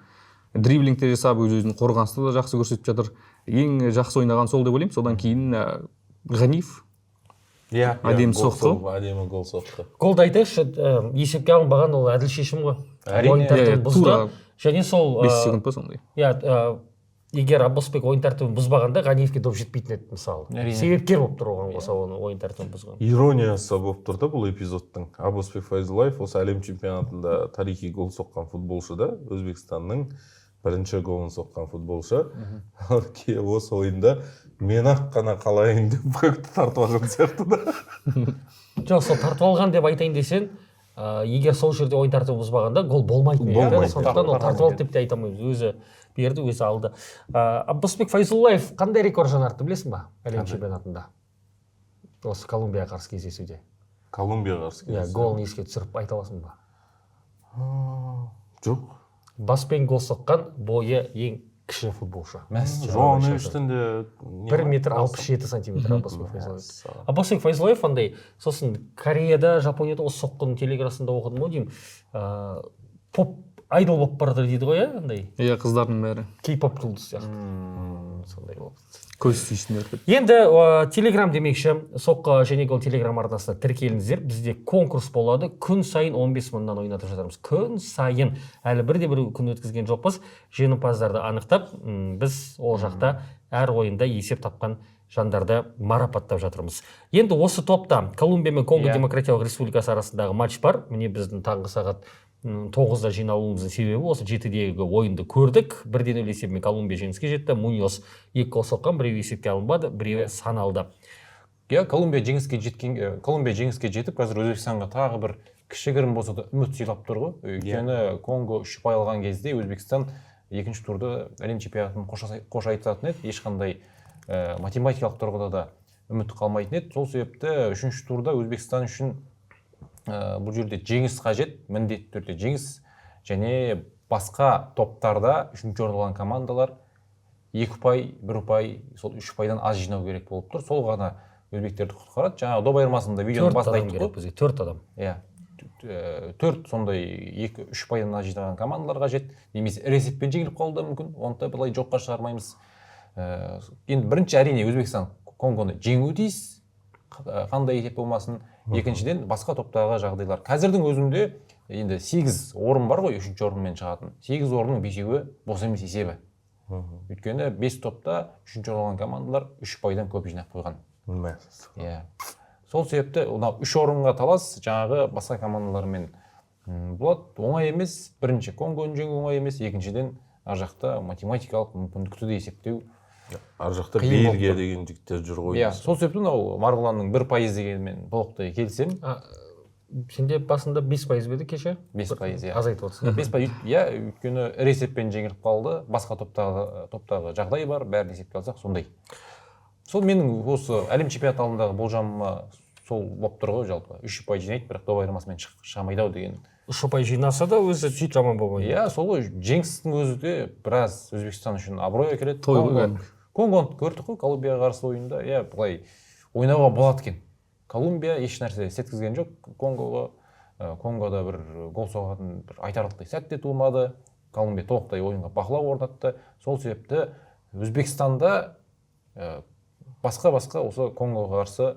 Дриблингте жасап, өз өзін қорғаныста да жақсы көрсетіп жатыр. Ең жақсы ойнаған сол деп ойлаймын. Содан кейін Ғаниев Иә, әдемі гол соқты. соғып, әдемі гол соқты. Голды айтайықшы, есепке алынбаған ол әділ шешім ғой. Әрине. Ойын тәртібін бұзды. Тура Және сол, 5 секунд па сондай. Иә, егер Аббасбек ойын тәртібін бұзбағанда Ғаниевке доп жетпейтін еді мысалы. Әрине. Себепкер болып тұр оған қоса оны ойын тәртібін бұзған. Ирониясы болып тұр да бұл эпизодтың. Аббасбек Файзуллаев осы әлем чемпионатында тарихи гол соққан футболшы да, Өзбекстанның бірінші голын соққан футболшы. Осы ойында Мен ақ қана қалайын деп как-то тартып алған сияқты да. Жоқ, сол тартып алған деп айтайын десең, егер сол жерде ойын тәртібі бұзбағанда гол болмайтын еді. Болмайтын. Сондықтан ол тартып алды деп те айта алмаймыз. Өзі берді, өзі алды. Аббасбек Файзуллаев қандай рекорд жаңартты білесің ба әлем чемпионатында? Осы Колумбияға қарсы кездесуде. Колумбияға қарсы Иә, кездесу. голын еске түсіріп айта аласың ба? Жоқ. Баспен гол соққан бойы ең кіші футболшы. Жоан Невиштен де не 1 ма? метр 67 сантиметр Аббасбек Файзуллаев. Аббасбек Файзуллаев андай, сосын Кореяда, Жапонияда осы соққының телеграсында оқыдым ғой деймін. Поп айдол болып бара жатыр дейді ғой, иә, андай Иә, қыздардың бәрі кей-поп жұлдыз сияқты. Сондай болып. көз түйсіндер деп. Енді Телеграм демекші, соққы және гол Телеграм арнасына тіркеліңіздер. Бізде конкурс болады. Күн сайын 15 мыңнан ойнатып жатырмыз. Күн сайын. Әлі бірде бір күн өткізген жоқпыз. Жеңімпаздарды анықтап, біз ол жақта әр ойында есеп тапқан жандарды марапаттап жатырмыз. Енді осы топта Колумбия мен Конго Демократиялық Республикасы арасындағы матч бар. Міне біздің таңғы сағат 9-да жиналуымыздың себебі осы 7-дегі ойынды көрдік. 1-0 есебімен Колумбия жеңіске жетті. Муньос 2 гол соққан, біреуі есепке алынбады, біреуі саналды. Иә, Колумбия жеңіске жеткен, Колумбия жеңіске жетіп, қазір Өзбекстанға тағы бір кішігірім болса да үміт сыйлап тұр ғой. Өйткені Конго 3 ұпай алған кезде Өзбекстан екінші турда әлем чемпионатын қош айтысатын еді. Ешқандай математикалық тұрғыда да үміт қалмайтын еді. Сол себепті үшінші турда Өзбекстан үшін бұл жерде жеңіс қажет, міндетті түрде жеңіс. Және басқа топтарда үшінші орын алған командалар 2 ұпай, 1 ұпай, сол 3 ұпайдан аз жинау керек болып тұр. Сол ғана өзбектерді құтқарады. Жаңағы доп айырмасында видеоның 4 басында адам айттық керек қой. бізге, 4 адам. Иә. 4 сондай 2-3 ұпайдан аз жинаған командалар қажет. Немесе ірі есеппен жеңіліп қалуы да мүмкін. Оны да былай жоққа шығармаймыз. Енді бірінші әрине Өзбекстан Конгоны жеңуі тиіс. Қандай есеп болмасын. Екіншіден басқа топтағы жағдайлар. Қазірдің өзінде енді 8 орын бар ғой, үшінші орынмен шығатын. 8 орынның 5-еуі бос емес есебі. Өйткені 5 топта үшінші орын алған командалар 3 ұпайдан көп жинап қойған. Иә. Сол себепті мынау 3 орынға талас жаңағы басқа командалармен болады. Оңай емес. Бірінші Конгоны жеңу оңай емес. Екіншіден ар жақта математикалық мүмкіндікті де есептеу Ар жақта қиын болып Бельгия тұр. деген жігіттер жүр ғой. Иә, сол себепті мынау Марғұланның 1% дегенімен толықтай келісемін. Сенде басында 5% бе еді кеше? 5%, иә. Азайтып отырсың. 5%, иә, өйткені ірі есеппен жеңіліп қалды. Басқа топтағы жағдай бар, бәрін есепке алсақ сондай. Сол менің осы әлем чемпионаты алдындағы болжамыма сол болып тұр ғой жалпы. 3 ұпай жинайды, бірақ доп айырмасымен шыға алмайды ау деген. 3 ұпай жинаса да өзі сөйтіп жаман болмайды. Иә, сол ғой, жеңістің өзі де біраз Өзбекстан үшін абырой әкеледі. Той ғой кәдімгі. Конгоны көрдік қой Колумбияға қарсы ойында. Иә, былай ойнауға болады екен. Колумбия еш нәрсе істеткізген жоқ Конгоға. Конгода бір гол соғатын бір айтарлықтай сәт те туылмады. Колумбия толықтай ойынға бақылау орнатты. Сол себепті Өзбекстанда басқа-басқа осы Конгоға қарсы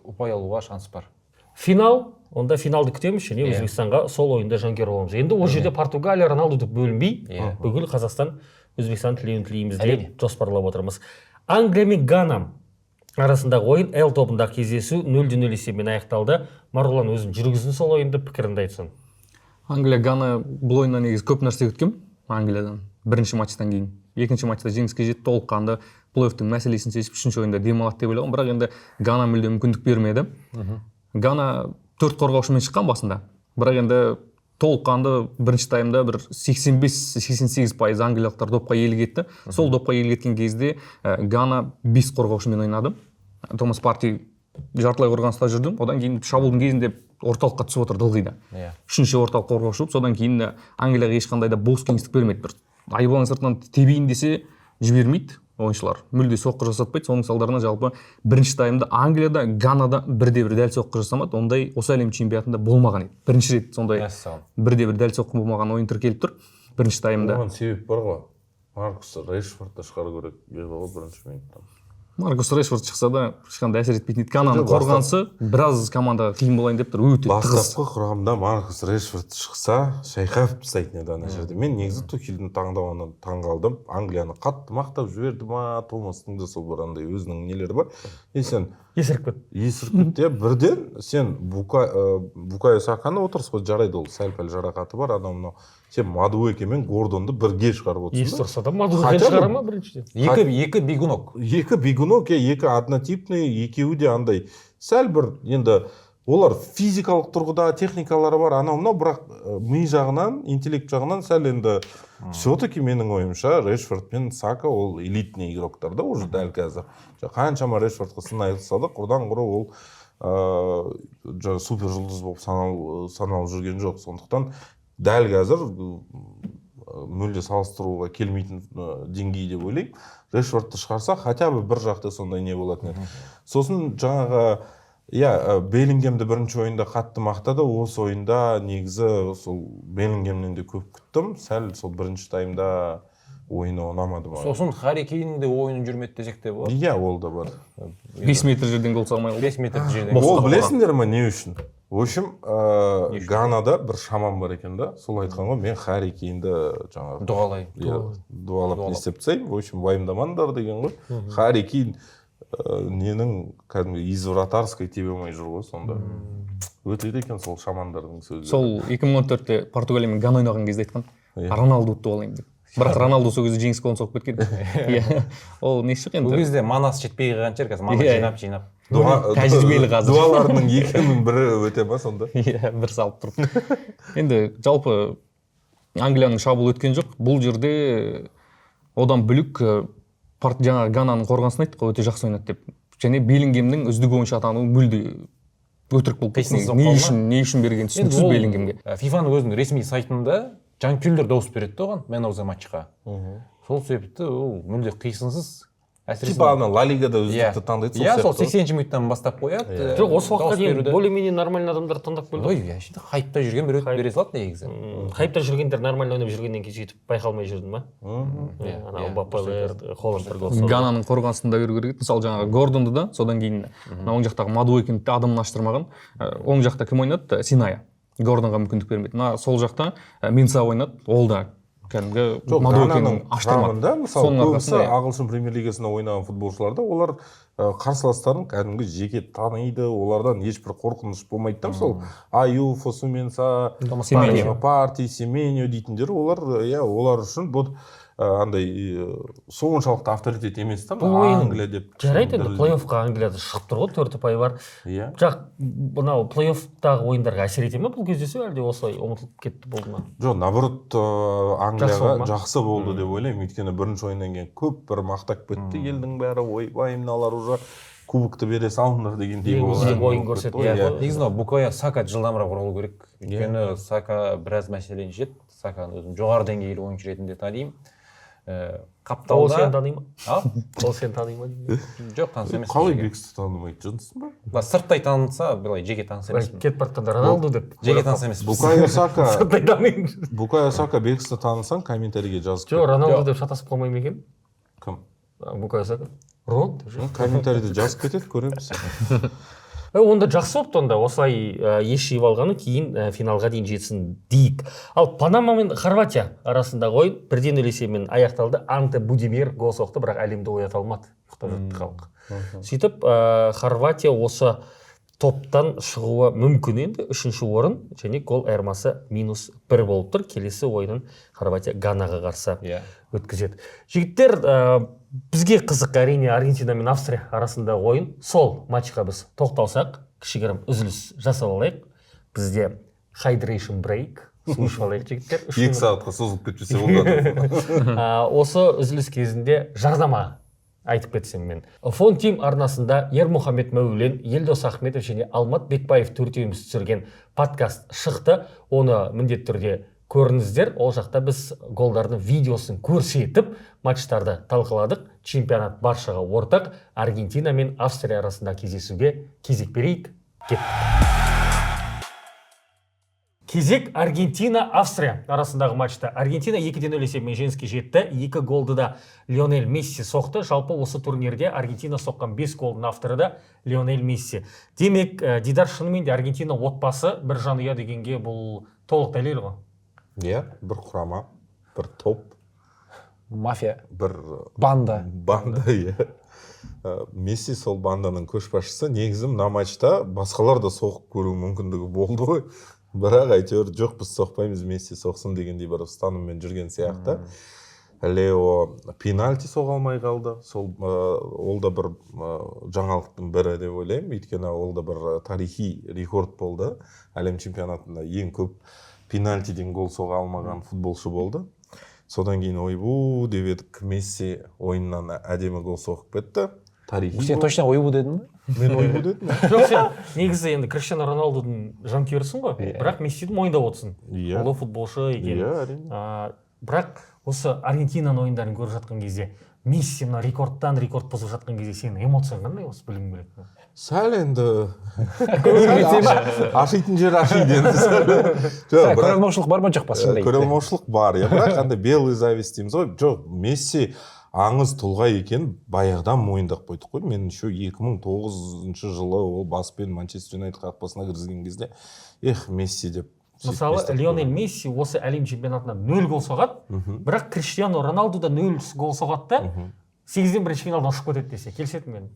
ұпай алуға шанс бар. Финал, онда финалды күтеміз және Иә. Өзбекстанға сол ойында жанкүйер боламыз. Енді ол жерде Португалия, Роналду деп бөлінбей, Иә. бүкіл Қазақстан Өзбекстан тілеуін тілейміз деп Әрине. жоспарлап отырмыз. Англия мен Гана арасындағы ойын Л тобындағы кездесу 0-0 есебімен аяқталды. Марғұлан өзің жүргіздің сол ойынды, пікіріңді айтсаң. Англия Гана бұл ойыннан негізі көп нәрсе күткем Англиядан. Бірінші матчтан кейін. Екінші матчта жеңіске жетті, толыққанды плей-оффтың мәселесін шешіп, үшінші ойында демалады деп ойлағанмын. Бірақ енді Гана мүлде мүмкіндік бермеді. Гана 4 қорғаушымен шыққан басында. Бірақ енді толыққанды бірінші таймда бір 85-88% англиялықтар допқа иелік етті. Сол допқа иелік еткен кезде Гана 5 қорғаушымен ойнады. Томас Парти жартылай қорғаныста жүрді. Одан кейін шабуылдың кезінде орталыққа түсіп отырды ылғи да. Иә. Үшінші орталық қорғаушы болып, содан кейін Англияға ешқандай да бос кеңістік бермеді. Бір айбаланың сыртынан тебейін десе жібермейді ойыншылар. Мүлде соққы жасатпайды. Соның салдарынан жалпы бірінші таймда Англияда, Ганада бірде-бір дәл соққы жасамады. Ондай осы әлем чемпионатында болмаған еді. Бірінші рет сондай Мәссаған. бірде-бір дәл соққы болмаған ойын тіркеліп тұр бірінші таймда. Оған себеп бар ғой. Маркус Решфордты шығару керек еді ғой бірінші минуттан. Маркус Решфорд шықса да ешқандай әсер етпейтін еді. Гананың Жоқ, қорғанысы біраз командаға қиын болайын деп тұр. Өте тығыз. Бастапқы құрамда Маркус Решфорд шықса, шайқап тастайтын еді ана жерде. Мен негізі Тухельдің таңдауына таң қалдым. Англияны қатты мақтап жіберді ма, Томастың да сол бір андай өзінің нелері бар. Е, сен Есіріп кетті. Есіріп кетті, иә. Бірден сен Букайо Саканы отырсыз ғой, жарайды, ол сәл пәл жарақаты бар, анау мынау. Сен Мадуэке мен Гордонды бірге шығарып отырсың Есі да. тұрса да Мадуэкені Хотя бы- шығара ма біріншіден? Екі бегунок. Екі бегунок, иә, екі однотипный, екеуі де андай сәл бір, енді олар физикалық тұрғыда техникалары бар, анау мынау, бірақ ми жағынан, интеллект жағынан сәл енді все-таки менің ойымша Решфорд пен Сака ол элитный игроктар да уже дәл қазір. Қаншама Решфордқа сын айтылса да, құрдан құры ол жаңа супер жұлдыз болып саналып жүрген жоқ. Сондықтан дәл қазір мүлде салыстыруға келмейтін деңгей деп ойлаймын. Решфордты шығарса, хотя бы бір жақта сондай не болатын еді. Сосын жаңағы, иә, Беллингемді бірінші ойында қатты мақтады. Осы ойында негізі сол Беллингемнен де көп күттім. Сәл сол бірінші таймда ойыны ұнамады маған. Сосын Харри Кейннің де ойыны жүрмеді десек те болады. Иә, ол да бар. 5 метр жерден гол салмай қалды. 5 метр жерден. Ол білесіңдер ма не үшін? В общем, Ганада бір шаман бар екен да, сол айтқан ғой, мен Харри Кейнді жаңағы Дуалай. Иә, дуалап не істеп тастаймын, в общем, уайымдамаңдар деген ғой. Харри Кейн ненің кәдімгі из вратарской тебе алмай жүр ғой сонда. Өтеді екен сол шамандардың сөздері. Сол 2014-те Португалия мен Гана ойнаған кезде айтқан, Роналду ұтып алайын деп. Бірақ Роналду сол кезде жеңіс голын соғып кеткен. Иә. Ол не шық Бұл енді. кезде манас жетпей қалған шығар, қазір мана Иә. жинап. Тәжірибелі қазір. Дуаларының екінің бірі өте ма сонда? Иә, бір салып тұрып. Енді жалпы Англияның шабуылы өткен жоқ. Бұл жерде одан бөлек жаңағы Гананың қорғанысын айттық қой, өте жақсы ойнады деп. Және Беллингемнің үздік ойыншы атануы мүлде өтірік болып кетті. Қисынсыз Не болып үшін, не үшін берген түсініксіз Беллингемге. FIFA-ның өзінің ресми сайтында жанкүйерлер дауыс береді де оған, man of the match-қа. Сол себепті ол мүлде қисынсыз. Әсіресе Типа ана Ла Лигада Иә. үздікті таңдайды Иә, сол сол сияқты. 80 минуттан бастап қояды. Жоқ, осы уақытқа дауыс дейін беруді. более-менее нормальный адамдар таңдап келді. Ой, әшейін хайпта жүрген біреу бере салады негізі. Хайпта жүргендер нормально ойнап жүргеннен кейін сөйтіп байқалмай жүрді ма? Иә, Ана иә, Мбаппелер, Холландтар гол соғып. Гананың қорғанысын да беру керек еді. Мысалы жаңағы Гордонды да, содан кейін мына оң жақтағы Мадуэкені де адамын аштырмаған. Оң жақта кім ойнады? Синая. Гордонға мүмкіндік бермеді. Мына сол жақта Минса ойнады. Ол да кәдімгі Жоқ, Мадуэкені Гананың аштырмады. құрамында мысалы Соның көбісі арқасында, иә. ағылшын премьер лигасында ойнаған футболшылар да, олар қарсыластарын кәдімгі жеке таниды, олардан ешбір қорқыныш болмайды да. Сол Аю, Фосуменса, Семеньо. Парти, Семеньо дейтіндер, олар, иә, олар үшін бұл андай соншалықты авторитет емес та, Бұл ойын Англия деп. Жарайды, енді плей-оффқа Англияда шығып тұр ғой, 4 ұпай бар. Иә. Бірақ мынау плей-оффтағы ойындарға әсер ете ме бұл кездесу, әлде осылай ұмытылып кетті болды ма? Жоқ, наоборот, Жақсы Англияға болды ма? жақсы болды деп ойлаймын. Өйткені бірінші ойыннан кейін көп бір мақтап кетті елдің бәрі, ойбай, мыналар уже кубокты бере салыңдар дегендей Ең болып үздік әңгіме ойын болып кетті көрсетті, ғой, иә. иә. Негізі мынау Букайо Сака жылдамырақ оралу керек. Өйткені Сака біраз мәселені шешеді. Саканы өзім жоғары деңгейлі ойыншы ретінде танимын. Қапталда Ол сені тани ма? А? Ол сені тани ма деймін. Жоқ, таныс емес. Қалай Бексті танымайды, жындысың ба? Былай сырттай таныса, былай жеке таныс емеспін. Кетіп бара жатқанда Роналду деп. Жеке таныс емеспіз. Букайо Сака, Сырттай танимын. Букайо Сака Бексті танысаң, комментарийге жазып Жоқ, кет. Роналду деп шатасып қалмай ма екен? Кім? Букайо Сака. Рон деп. Ну, комментарийде жазып кетеді, көреміз. Онда жақсы болыпты, онда осылай ес жиып алғаны, кейін финалға дейін жетсін дейік. Ал Панама мен Хорватия арасындағы ойын 1-0 есебімен аяқталды. Анте Будимир гол соқты, бірақ әлемді оята алмады. Ұйықтап жатты халық. Сөйтіп, Хорватия осы топтан шығуы мүмкін енді. 3-ші орын және гол айырмасы -1 болып тұр. Келесі ойынын Хорватия Ганаға қарсы өткізеді. Жігіттер, бізге қызық әрине Аргентина мен Австрия арасындағы ойын. Сол матчқа біз тоқталсақ, кішігірім үзіліс жасап алайық. Бізде hydration break, су ішіп алайық жігіттер. 2 сағатқа созылып кетпесе болады. Осы үзіліс кезінде жарнама айтып кетсем мен. Фон Тим арнасында Ермұхамед Мәулен, Елдос Ахметов және Алмат Бекбаев төртеуміз түсірген подкаст шықты. Оны міндетті түрде көріңіздер. Ол жақта біз голдардың видеосын көрсетіп, матчтарды талқыладық. Чемпионат баршаға ортақ. Аргентина мен Австрия арасында кездесуге кезек берейік. Кеттік. Кезек Аргентина Австрия арасындағы матчта. Аргентина 2-0 есебімен жеңіске жетті. 2 голды да Лионель Месси соқты. Жалпы осы турнирде Аргентина соққан 5 голдың авторы да Лионель Месси. Демек, Дидар, шынымен де Аргентина отбасы бір жанұя дегенге бұл толық дәлел ғой. Иә, бір құрама, бір топ, Мафия, бір банда. Банда, иә. Месси сол банданың көшбасшысы. Негізі мына матчта басқалар да соғып көру мүмкіндігі болды ғой, бірақ әйтеуір жоқ, біз соқпаймыз, Месси соқсын дегендей бір ұстаныммен жүрген сияқты. Лео пенальти соға алмай қалды. Сол ол да бір жаңалықтың бірі деп ойлаймын, өйткені ол да бір тарихи рекорд болды. Әлем чемпионатында ең көп пенальтиден гол соға алмаған футболшы болды. Содан кейін ойбу деп едік, Месси ойыннан әдемі гол соғып кетті. Тарихи Сен гол. точно ойбу дедің ба? Мен ойбу дедім. Жоқ, сен негізі енді Криштиану Роналдудың жанкүйерісің ғой, бірақ Мессиді мойындап отырсың. Иә. Ұлы футболшы екенін. Иә, әрине. Бірақ осы Аргентинаның ойындарын көріп жатқан кезде, Месси мына рекордтан рекорд бұзып жатқан кезде сенің эмоцияң қандай, осы білгім келеді. Сәл енді ашитын жер ашиды енді сәл. Жоқ, Көре бірақ алмаушылық бар ма, жоқ па шынында? Көре алмаушылық бар, иә, бірақ андай белый зависть дейміз ғой. Жоқ, Месси аңыз тұлға екен баяғыдан мойындап қойдық қой. Мен еще 2009 жылы ол баспен Манчестер Юнайтед қақпасына кіргізген кезде, эх, Месси деп сөйтіп Мысалы, естіп Лионель қойдым. Месси осы әлем чемпионатында 0 гол соғады, бірақ Криштиану Роналду да 0 гол соғады да, 8-ден бірінші финалдан ұшып кетеді десе, келісетін мен.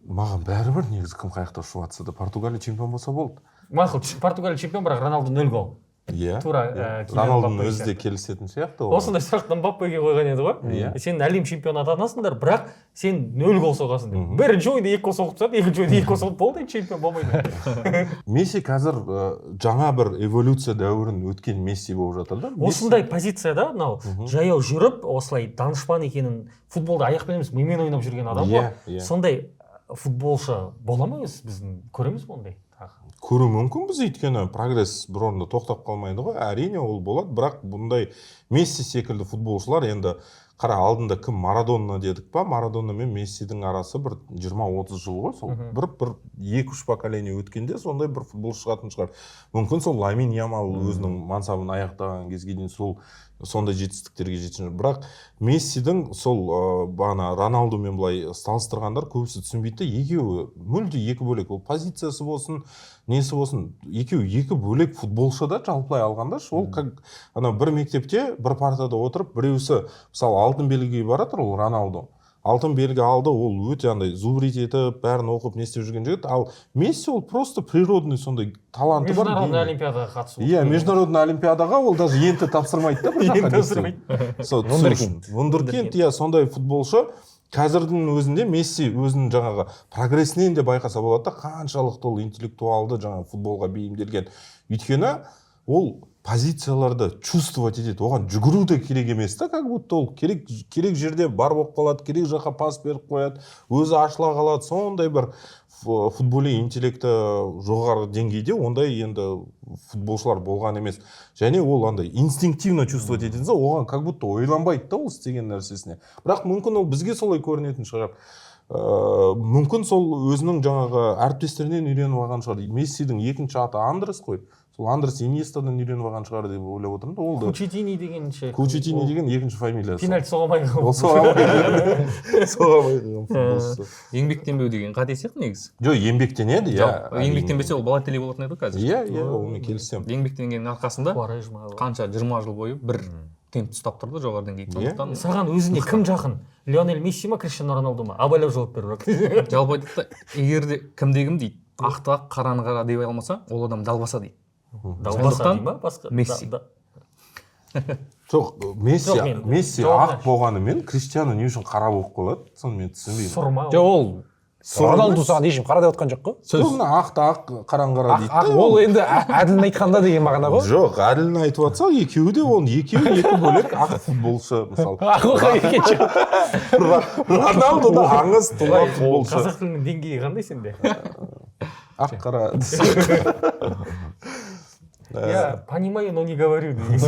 Маған бәрібір негізі, кім қай жақта ұшып жатса да, Португалия чемпион болса болды. Мақұл, Португалия чемпион, бірақ Роналду 0 гол. Иә. Тура, Иә. Килиан Роналдудың Мбаппе өзі де сияқты. келісетін сияқты оған. Осындай сұрақты Мбаппеге қойған еді ғой. Иә. Сен әлем чемпионы атанасыңдар, бірақ сен 0 гол соғасың деп. Бірінші ойында 2 гол соғып тастады, екінші ойында 2 гол соғып болды, енді чемпион болмайды. Месси қазір жаңа бір эволюция дәуірін өткен Месси болып жатыр да. Осындай позицияда мынау жаяу жүріп, осылай данышпан екенін, футболды аяқпен емес, мимен ойнап жүрген адам ғой. Иә, иә. Сондай футболшы бола ма өзі, біздің көреміз бе ондай тағы? Көру мүмкін біз, өйткені прогресс бір орында тоқтап қалмайды ғой. Әрине, ол болады, бірақ бұндай Месси секілді футболшылар енді қара, алдында кім, Марадона дедік па? Марадона мен Мессидің арасы бір 20-30 жыл ғой. Сол бір 2-3 поколение өткенде сондай бір футболшы шығатын шығар. Мүмкін, сол Ламин Ямал өзінің мансабын аяқтаған кезге дейін сол сондай жетістіктерге жетсін. Бірақ Мессидің сол бағана Роналдумен былай салыстырғандар көбісі түсінбейді да, екеуі мүлде екі бөлек. Ол позициясы болсын, несі болсын, екеуі екі бөлек футболшы да жалпылай алғанда ше. Ол как анау бір мектепте бір партада отырып, біреусі мысалы алтын белгіге баратыр, ол Роналду алтын белгі алды, ол өте андай зубрить етіп, бәрін оқып, не істеп жүрген жігіт. Ал Месси ол просто природный сондай таланты бар, Международный гений. олимпиадаға қатысу. Иә, международный олимпиадаға ол даже ЕНТ тапсырмайды да бір жаққа ЕНТ не тапсырмайды. істеу. Сол түсу үшін. Вундеркинд, иә, сондай футболшы. Қазірдің өзінде Месси өзінің жаңағы прогресінен де байқаса болады да, қаншалықты ол интеллектуалды жаңағы футболға бейімделген. Өйткені ол позицияларды чувствовать етеді, оған жүгіру де керек емес та, как будто ол керек жерде бар болып қалады, керек жаққа пас беріп қояды, өзі ашыла қалады. Сондай бір футболи интеллекті жоғары деңгейде, ондай енді футболшылар болған емес. Және ол андай инстинктивно чувствовать етеді да, оған как будто ойланбайды да ол істеген нәрсесіне. Бірақ мүмкін, ол бізге солай көрінетін шығар. Мүмкін, сол өзінің жаңағы әріптестерінен үйреніп алған шығар. Мессидің екінші аты Андрес қой, сол Андрес Иньестадан үйреніп алған шығар деп ойлап отырмын да ол да. Кучетини деген ше? Кучетини деген екінші фамилиясы. Пенальти соға алмай қалған. Ол соға алмай қалған футболшысы. Еңбектенбеу деген қате сияқты негізі. Жоқ, еңбектенеді, иә. Жалпы еңбектенбесе, ол Балотелли болатын еді ғой қазір. Иә, онымен келісемін. Еңбектенгеннің арқасында Куарежма. қанша 20 жыл бойы бір темп ұстап тұрды жоғары деңгейде. Иә. Сондықтан Саған өзіне кім жақын, Лионель Месси ма, Криштиану Роналду ма? Абайлап жауап бер бірақ. Жалпы айтады да, егер де кімде кім дейді, ақты ақ, қараны қара деп алмаса, ол адам далбаса дейді. Далбаса Сондықтан дей ма басқа? Месси. Жоқ, Месси. Жоқ, мен Месси жауабын ақ болғанымен, Криштиану не үшін қара болып қалады, соны мен түсінбеймін. Сұр ма? Жоқ, ол Роналду саған ешкім қара деп отқан жоқ қой. Жоқ, мына ақты ақ, қараны қара дейді Ақ, да. ол енді әділін айтқанда деген мағына ғой. Жоқ, әділін айтып жатса, екеуі де оның екеуі екі бөлек ақ футболшы мысалы. Ақ екен. Роналду да аңыз тұлға футболшы. Қазақ тілінің деңгейі қандай сенде? Ақ, қара. Я понимаю, но не говорю деген.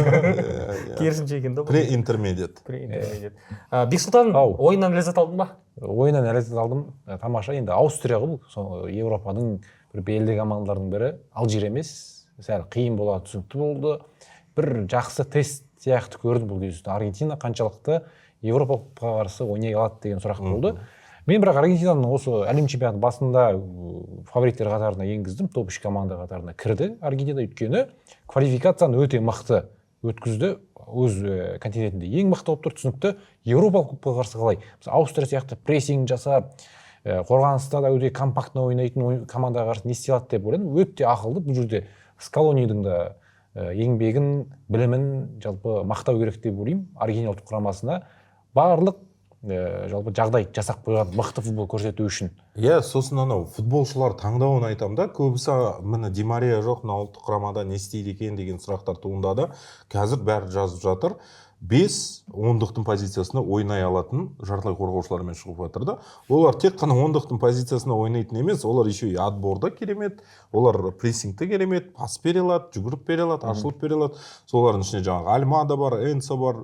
Керісінше екен да бұл. Pre-intermediate. Pre-intermediate. Бексұлтан, Ау. ойыннан ләззат алдың ба? Ойыннан ләззат алдым. Тамаша енді, Аустрия ғой бұл. Сол Еуропаның бір белді командаларының бірі, Алжир емес, сәл қиын болады, түсінікті болды. Бір жақсы тест сияқты көрдім бұл кездесуді. Аргентина қаншалықты Еуропаға қарсы ойнай алады деген сұрақ болды. Мен бірақ Аргентинаны осы әлем чемпионаты басында фавориттер қатарына енгіздім, топ 3 команда қатарына кірді Аргентина, өйткені квалификацияны өте мықты өткізді. Өз континентінде ең мықты болып тұр, түсінікті. Еуропалық клубқа қарсы қалай? Мысалы, Аустрия сияқты прессинг жасап, қорғаныста да өте компактно ойнайтын командаға қарсы не істей алады деп ойладым. Өте ақылды. Бұл жерде Скалонидің да еңбегін, білімін жалпы мақтау керек деп ойлаймын. Аргентина ұлттық құрамасына барлық жалпы жағдай жасап қойған мықты футбол көрсету үшін. Иә, сосын анау футболшылар таңдауын айтамын да, көбісі міне Ди Мария жоқ, мына ұлттық құрамада не істейді екен деген сұрақтар туындады. Қазір бәрі жазып жатыр. 5 ондықтың позициясында ойнай алатын жартылай қорғаушылармен шығып жатыр да. Олар тек қана ондықтың позициясында ойнайтын емес, олар еще и отборда керемет, олар прессингте керемет, пас бере алады, жүгіріп бере алады, ашылып бере алады. Солардың ішінде жаңағы Альмада бар, Энсо бар,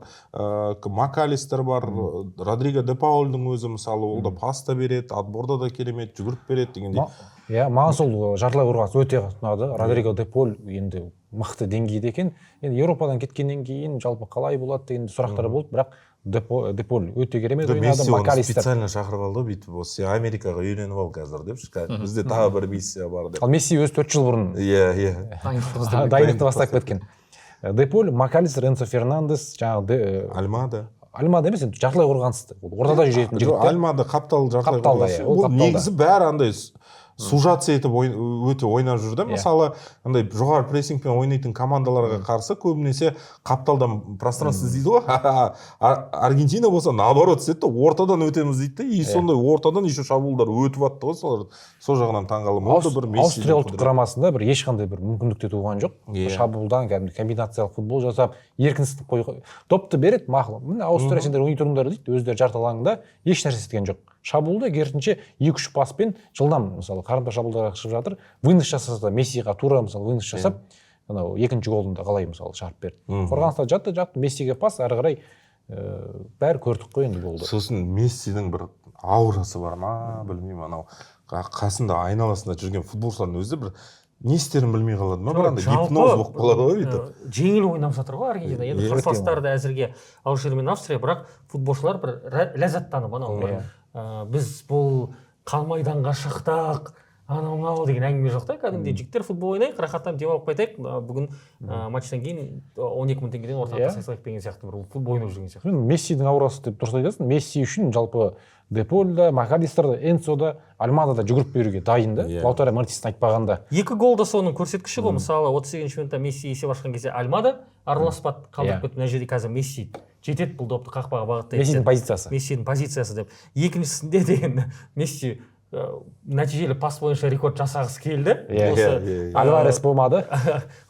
Макалистер бар, Родриго де Паульдың өзі мысалы, ол да пас та береді, отборда да керемет, жүгіріп береді дегендей. Иә, маған сол жартылай қорғаныс өте ұнады. Родриго де Поль енді мықты деңгейде екен. Енді Еуропадан кеткеннен кейін жалпы қалай болады деген сұрақтар болды, бірақ Де Поль өте керемет ойнады. Месси оны Макалистер специально шақырып алды, бүйтіп осы сен Америкаға үйреніп ал қазір деп, бізде тағы бір миссия бар деп. Ал Месси өзі 4 жыл бұрын Иә, иә. дайындықты бастап кеткен. Де Поль, Макалистер, Энсо Фернандес, жаңағы Альмада. Альмада емес, енді жартылай қорғанысты. Ол ортада жүретін жігіт. Альмада қаптал жартылай қапталда, қорғанысы. иә, ол Ол қапталда. негізі бәрі андай сужаться етіп өте ойнап жүр да. Мысалы, андай жоғары прессингпен ойнайтын командаларға қарсы көбінесе қапталдан пространство іздейді ғой. Аргентина болса наоборот істеді да, ортадан өтеміз дейді да, и сондай ортадан еще шабуылдар өтіп атты ғой солар. Сол жағынан таңғаламын. Ол да бір Мессидің Аустрия ұлттық құдіреті. құрамасында бір ешқандай бір мүмкіндік те туған жоқ. Шабуылдан кәдімгі комбинациялық футбол жасап, еркінсітіп қой, допты береді, мақұл. Міне Аустрия сендер ойнай тұрыңдар дейді, өздері жарты алаңда еш нәрсе істеген жоқ. Шабуылда керісінше 2-3 паспен жылдам, мысалы, қарымта шабуылдарға шығып жатыр. Вынос жасаса да Мессиға тура, мысалы, вынос жасап, анау екінші голын да қалай, мысалы, шығарып берді. Қорғаныста жатты, жатты, Мессиге пас, әрі қарай бәрі көрдік қой енді голды. Сосын Мессидің бір аурасы бар ма, білмеймін, анау қасында айналасында жүрген футболшылардың өзі бір не істерін білмей қалады ма, бір андай гипноз болып қалады ғой бүйтіп. Жеңіл ойнап жатыр ғой Аргентина. Енді қарсыластары да әзірге Алжир мен Австрия, бірақ футболшылар бір ләззаттанып анау бір біз бұл қан майданға шықтық, анау мынау деген әңгіме жоқ та. Кәдімгідей жігіттер футбол ойнайық, рахаттанып демалып қайтайық. Бүгін матчтан кейін 12 мың теңгеден ортаға тастай салайық деген сияқты бір футбол ойнап жүрген сияқты. Мессидің аурасы деп дұрыс айтасың. Месси үшін жалпы Де Поль да, Макалистер да, Энсо да, Альмада да жүгіріп беруге дайын да. Лаутаро Мартинестің айтпағанда. 2 гол да соның көрсеткіші ғой. Мысалы, 38 минутта Месси есеп ашқан кезде Альмада араласпады, қалдырып кетті. Мына жерде қазір Месси жетеді, бұл допты қақпаға бағыттайды. Мессидің позициясы. Мессидің позициясы деп. Екіншісінде деген Месси нәтижелі пас бойынша рекорд жасағысы келді. Осы Альварес болмады.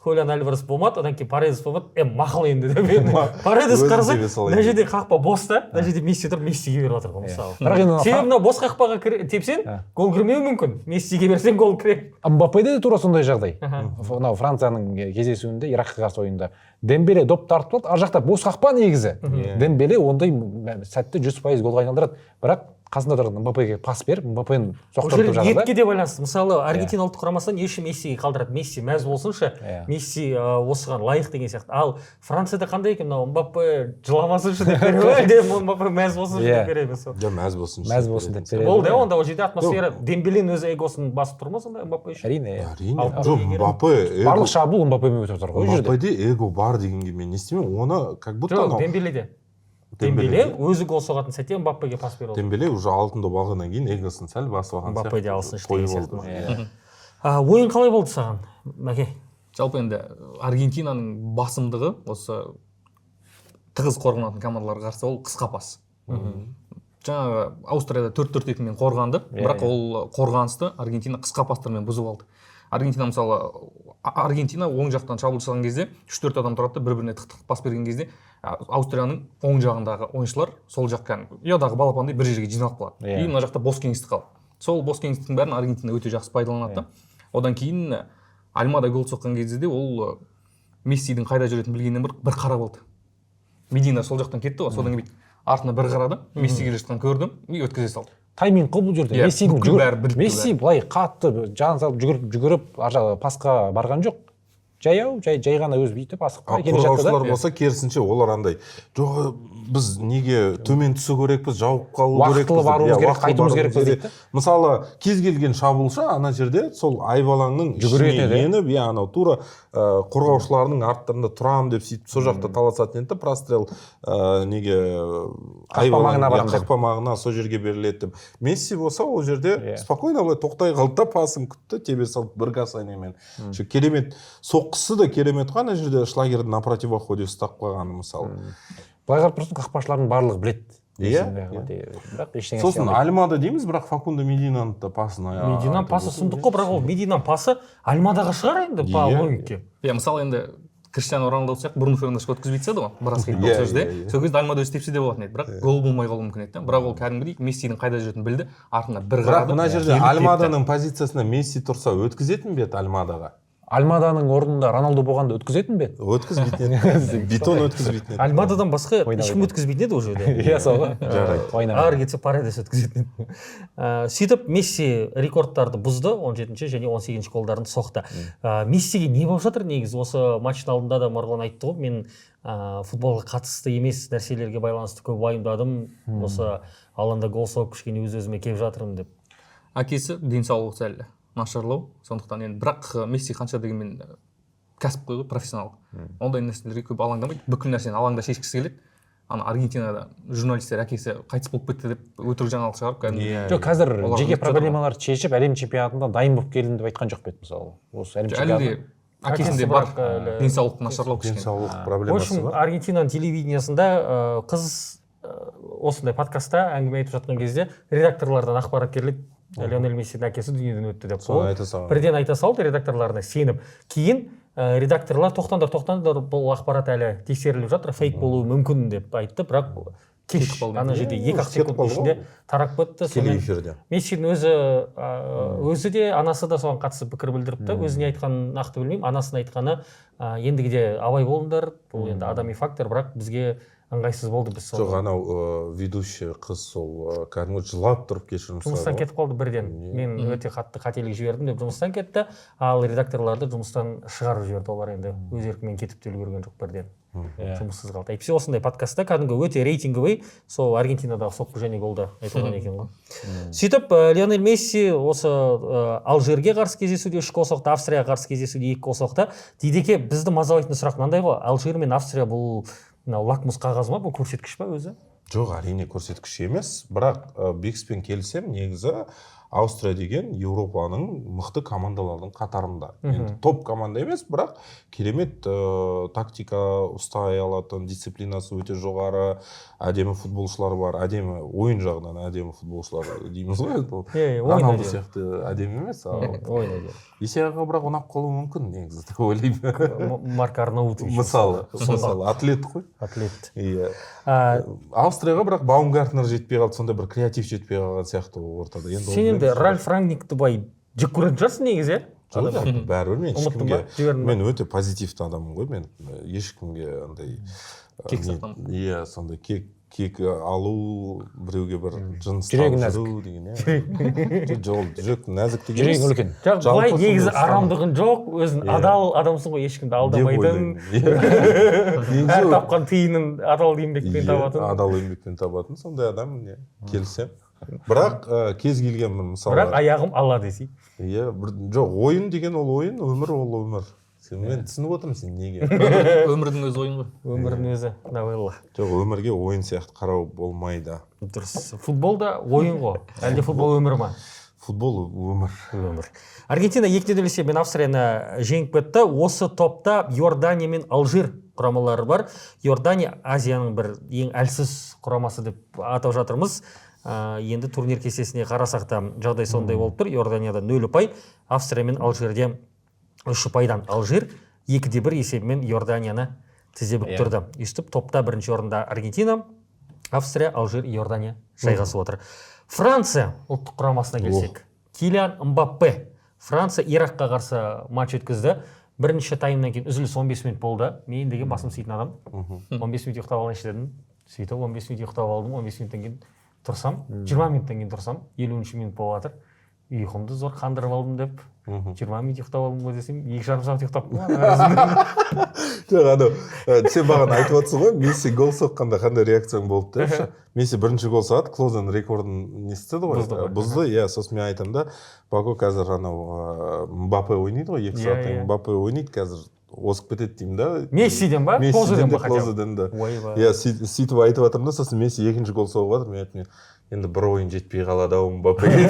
Хулиан Альварес болмады, одан кейін Паредес болмады. Мақұл енді деп енді. Паредес қараса, мына жерде қақпа бос та, мына жерде Месси тұр, Мессиге беріп жатыр ғой мысалы. Бірақ енді себебі мына бос қақпаға тепсең, гол кірмеуі мүмкін. Мессиге берсең гол кіреді. Мбаппеде де тура сондай жағдай. Мынау Францияның кездесуінде Иракқа қарсы ойында Дембеле доп тартып алды, ар жақта бос қақпа негізі. Дембеле ондай сәтті 100% голға айналдырады. Бірақ қасында тұрған Мбаппеге пас беріп, Мбаппені соқтыртып жатыр да. Ниетке де байланысты. Мысалы, Аргентина ұлттық құрамасынан не үшін Мессиге қалдырады? Месси мәз болсыншы, Месси осыған лайық деген сияқты. Ал Францияда қандай екен мынау Мбаппе жыламасыншы деп бере ме? Әлде Мбаппе мәз болсыншы деп бере ме сол? Жоқ, мәз болсыншы. Мәз болсын деп береді. Болды, онда ол жерде атмосфера Дембеленің өзі эгосын басып тұр ма сонда Мбаппе үшін? Әрине. Әрине. Жоқ, Мбаппе барлық шабуыл Мбаппемен өтіп жатыр ғой ол жерде. Мбаппеде эго бар дегенге мен не істеймін? Оны как будто жоқ, Дембеледе. Дембеле өзі гол соғатын сәтте Мбаппеге пас беріп отыр. Дембеле уже алтын доп алғаннан кейін эгосын сәл басып алған сияқты. Мбаппе де алсыншы Тойып деген алды. сияқты. Ойын қалай болды саған, Мәке? Жалпы енді Аргентинаның басымдығы осы тығыз қорғанатын командаларға қарсы ол қысқа пас. Жаңағы Аустрияда 4-4-2-мен қорғанды, бірақ ол қорғанысты Аргентина қысқа пастармен бұзып алды. Аргентина мысалы, Аргентина оң жақтан шабуыл жасаған кезде 3-4 адам тұрады да, бір-біріне тық-тық пас берген кезде Аустрияның оң жағындағы ойыншылар сол жақ кәдімгі ұядағы балапандай бір жерге жиналып қалады. И мына жақта бос кеңістік қалады. Сол бос кеңістіктің бәрін Аргентина өте жақсы пайдаланады да. Одан кейін Альмада гол соққан кезде де ол Мессидің қайда жүретінін білгеннен бір қарап алды. Медина сол жақтан кетті ғой, содан кейін артына бір қарады, Месси келе жатқанын көрді, и өткізе салды. Тайминг қой бұл жерде. Мессидің бүкіл жүгір- бәрі біліп тұр Месси бәрі. былай қатты жан салып жүгіріп, жүгіріп ар жағы пасқа барған жоқ. Жаяу, жай жай ғана өзі бүйтіп асықпай Ал келе жатты да. қорғаушылар болса керісінше, олар андай, жоқ, біз неге төмен түсу керекпіз, жауып қалу Уақытылы керекпіз деп. баруымыз Иә, керек, уақытылы қайтуымыз баруымыз керекпіз керек. дейді. Мысалы, кез келген шабуылшы ана жерде сол айбалаңның Жүгіретін ішіне еді. еніп, иә, анау тура қорғаушылардың арттарында тұрам деп сөйтіп сол жақта таласатын еді да, прострел неге Қақпа маңына иә, барамын деп. қақпа маңына сол жерге беріледі деп. Месси болса ол жерде Иә. спокойно былай тоқтай қалды да, пасын күтті, тебе салды бір касаниемен. Ше, керемет соққысы да керемет қой, ана жерде Шлагерді на противоходе ұстап қалғаны мысалы. Былай қарап тұрсаң, қақпашылардың барлығы біледі. Иә, Мессидің иә. Бірақ ештеңе істей Сосын алмайды. Альмада дейміз, бірақ Факундо Мединаның да пасын Мединаның айтып пасы отырмыз. сұмдық қой, бірақ ол Мединаның пасы Альмадаға шығар енді по Иә. логике. Иә, мысалы, енді Криштиану Роналду сияқты Бруно Фернандеш өткізбей тастады ғой, біраз хит Иә, болды сол жерде. иә, иә. Сол кезде Альмада өзі тепсе де болатын еді, бірақ гол болмай қалуы мүмкін еді да. Бірақ ол кәдімгідей Мессидің қайда жүретінін білді, артына бір Бірақ қарады. мына жерде келіп тепті. Альмаданың позициясына Месси тұрса, өткізетін бе еді Альмадаға? Альмаданың орнында Роналду болғанда өткізетін бе еді? Өткізбейтін еді. Бетон өткізбейтін еді. Альмададан басқа Ойнап ешкім өткізбейтін еді ол жерде. Иә, сол ғой. Жарайды. Ойнап. Ары кетсе Паредес өткізетін еді. Сөйтіп Месси рекордтарды бұзды, 17 және 18 голдарын соқты. Мессиге не болып жатыр негізі? Осы матчтың алдында да Марғұлан айтты ғой, мен футболға қатысты емес нәрселерге байланысты көп уайымдадым. Осы алаңда гол соғып кішкене өз-өзіме келіп жатырмын деп. Әкесі денсаулығы сәл нашарлау, сондықтан енді бірақ Месси қанша дегенмен кәсіпқой ғой, профессионал. Ондай нәрселерге көп алаңдамайды, бүкіл нәрсені алаңда шешкісі келеді. Ана Аргентинада журналистер әкесі қайтыс болып кетті деп өтірік жаңалық шығарып кәдімгі. Иә, Жоқ, қазір Олар жеке ұмытып жатыр ғой. проблемаларды шешіп, әлем чемпионатында дайын болып келдім деп айтқан жоқ па еді, мысалы? Осы әлем Әлі де чемпионаты. әкесінде Әкесі бар бірақ әлі- денсаулық нашарлау кішкене. Денсаулық В проблемасы общем, бар. Аргентинаның телевидениесында қыз осындай подкастта әңгіме айтып жатқан кезде редакторлардан ақпарат келеді, Лионель Мессидің әкесі дүниеден өтті деп. Соны Ол айта салған. бірден айта салды редакторларына сеніп. Кейін редакторлар тоқтаңдар, тоқтаңдар, бұл ақпарат әлі тексеріліп жатыр, фейк болуы мүмкін деп айтты, бірақ кеш Кетіп қалды. ана жерде Иә, 2-ақ кетіп секунд қалды ғой. ішінде тарап кетті. Тікелей Сонымен эфирде. Мессидің өзі өзі де, анасы да соған қатысты пікір білдіріпті. Өзіне айтқанын нақты білмеймін, анасының айтқаны ендігіде абай болыңдар, бұл енді адами фактор, бірақ бізге ыңғайсыз болды, біз Жоқ, соны анау ведущий қыз сол кәдімгі жылап тұрып кешірім жұмыстан сұрады ғой. кетіп қалды бірден. Мен өте қатты қателік жібердім деп жұмыстан кетті, ал редакторларды жұмыстан шығарып жіберді. Олар енді өз еркімен кетіп те үлгерген жоқ, бірден жұмыссыз қалды. Әйтпесе осындай подкастта кәдімгі өте рейтинговый сол Аргентинадағы соққы және голды айтылған екен ғой. Сөйтіп Лионель Месси осы Алжирге қарсы кездесуде 3 гол соқты, Австрияға қарсы кездесуде 2 гол соқты. Дидеке, бізді мазалайтын сұрақ мынандай ғой: Алжир мен Австрия бұл мынау лакмус қағазы ма, бұл көрсеткіш па өзі? Жоқ, әрине көрсеткіш емес, бірақ Бекспен келісемін, негізі Аустрия деген Еуропаның мықты командалардың қатарында. Енді топ команда емес, бірақ керемет тактика ұстай алатын, дисциплинасы өте жоғары, әдемі футболшылар бар, әдемі ойын жағынан әдемі футболшылар дейміз ғой енді ол. Иә, иә, ойын Роналду әдемі. сияқты әдемі емес, ал Ойын әдемі. Есеға бірақ ұнап қалуы мүмкін негізі деп ойлаймын. Марк Арнаутович. Мысалы, атлет қой. Атлет. Иә. Австрияға бірақ Баумгартнер жетпей қалды, сондай бір креатив жетпей қалған сияқты ортада. Енді Сен енді Ральф Рангникті былай жек көретін шығарсың негізі, иә? Жоқ, бәрібір мен Ұмыттың ешкімге ба? Жібердің ба? мен өте позитивті адаммын ғой, мен ешкімге андай Кек сақтамау. Иә, сондай кек алу, біреуге бір жыныс Жүрегің тауып нәзік. жүру деген, иә. Жоқ, жүрек нәзік деген Жүрегің емес. үлкен. Жоқ, былай Жалпы негізі сондай ұстаным. арамдығың жоқ, өзің Иә. адал адамсың ғой, ешкімді Деп алдамайтын. ойлаймын. Иә. Әр Негізі тапқан тиынын адал еңбекпен Иә, табатын. адал еңбекпен табатын сондай адаммын, иә, келісемін. Бірақ кез келген бір мысалы Бірақ аяғым ала десей. Иә, бір жоқ, ойын деген ол ойын, өмір ол өмір. Сен, мен түсініп отырмын сен неге. Өмірдің өзі ойын ғой. Өмірдің өзі новелла. Жоқ, өмірге ойын сияқты қарау болмайды. Дұрыс. Футбол да ойын ғой. Әлде футбол өмір ма? Футбол өмір. Өмір. Аргентина 2-0 есебімен Австрияны жеңіп кетті. Осы топта Иордания мен Алжир құрамалары бар. Иордания Азияның бір ең әлсіз құрамасы деп атап жатырмыз. Енді турнир кестесіне қарасақ та жағдай сондай болып тұр. Иорданияда 0 ұпай, Австрия мен Алжирде 3 ұпайдан. Алжир 2-1 есебімен Иорданияны тізе бүктірді. Өйстіп топта бірінші орында Аргентина, Австрия, Алжир, Иордания жайғасып отыр. Франция ұлттық құрамасына келсек. Килиан Мбаппе Франция Иракқа қарсы матч өткізді. Бірінші таймнан кейін үзіліс 15 минут болды. Мен деген басым істейтін адам. 15 минут ұйықтап алайыншы дедім. Сөйтіп 15 минут ұйықтап алдым. 15 минуттан кейін тұрсам, 20 минуттан кейін тұрсам, 50 минут болып жатыр. Ұйқымды зор қандырып алдым деп, 20 минут ұйықтап алдым ғой десем, 2,5 сағат ұйықтаппын. Жоқ, анау сен маған айтып отырсың ғой, Месси гол соққанда қандай реакцияң болды деп ше. Месси бірінші гол соғады, Клозаның рекордын не істеді ғой, Бұзды ғой. Бұзды, иә. Сосын мен айтамын да, Бако қазір анау Мбаппе ойнайды ғой, 2 Иә, сағаттан иә. Мбаппе ойнайды, қазір озып кетеді деймін да. Мессиден ба? Мессиден Клозеден де, ба хотя бы? Клозеден де. Ойбай. Иә, сөйтіп айтып жатырмын да, сосын Месси екінші гол соғып жатыр, мен айттым, енді бір ойын жетпей қалады ау Мбаппеге.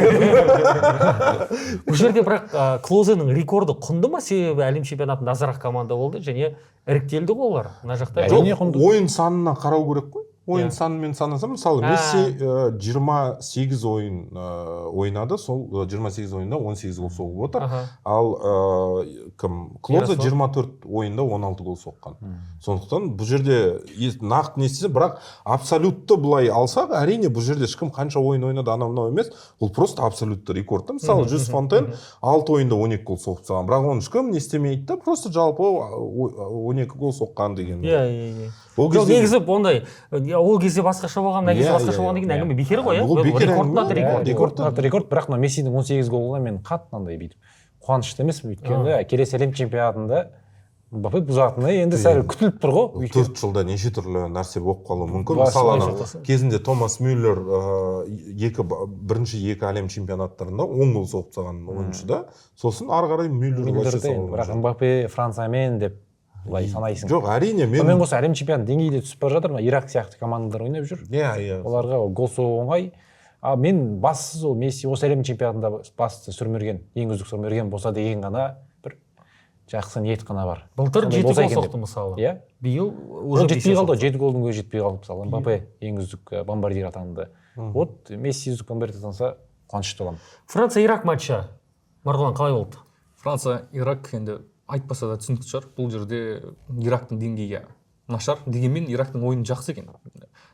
Бұл жерде бірақ Клозенің рекорды құнды ма? Себебі әлем чемпионатында азырақ команда болды және іріктелді ғой олар. Мына жақта Әрине Жоқ, құнды. ойын санына қарау керек қой. Ойын Иә. санымен санаса, мысалы, Месси 28 ойын ойнады, сол 28 ойында 18 гол соғып отыр. Ал кім? Клозе Ярослав. 24 ойында 16 гол соққан. Сондықтан бұл жерде нақты не істесе, бірақ абсолютті былай алсақ, әрине бұл жерде ешкім қанша ойын ойнады, анау мынау емес, бұл просто абсолютті рекорд та. Мысалы, Жюс Фонтен 6 ойында 12 гол соғып тастаған, бірақ оны ешкім не істемейді да, просто жалпы 12 гол соққан деген. Иә, иә, иә. Ол Жоқ, кезде негізі ондай, ол кезде басқаша болған, мына кезде Иә, басқаша иә, болған деген иә. әңгіме бекер ғой, иә? Бұл бекер Рекорд әңгіме. нат рекорд. Иә, рекорд. Рекорд, рекорд, бірақ мына Мессидің 18 голына мен қатты мынандай бүйтіп қуанышты емеспін, өйткені келесі әлем чемпионатында Мбаппе бұзатыны енді сәл күтіліп тұр ғой. 4 жылда неше түрлі нәрсе болып қалуы мүмкін. Бас- Мысалы, бас анау сақтасын. кезінде Томас Мюллер бірінші екі әлем чемпионаттарында 10 гол соғып тастаған ойыншы да. Сосын ары қарай Мюллер вообще Мюллерді соға енді, бірақ алмай жүр. Мбаппе Франциямен деп былай санайсың. Жоқ, әрине мен Сонымен қоса әлем чемпионаты деңгейде түсіп бара жатыр, мына Ирак сияқты командалар ойнап жүр. Иә, иә. Оларға гол соғу оңай. А мен бастысы ол Месси осы әлем чемпионатында басты сұрмерген, ең үздік сұрмерген болса деген ғана бір жақсы ниет қана бар. Былтыр Сондай 7 болса гол екен деп. соқты мысалы. Иә. Биыл Ол уже жетпей 5 қалды ғой, 7 голдың өзі жетпей қалды мысалы. Мбаппе ең үздік бомбардир атанды. Вот Месси үздік бомбардир атанса қуанышты боламын. Франция Ирак матчы. Марғұлан, қалай болды? Франция Ирак енді айтпаса да түсінікті шығар. Бұл жерде Ирактың деңгейі нашар. Дегенмен Ирактың ойыны жақсы екен.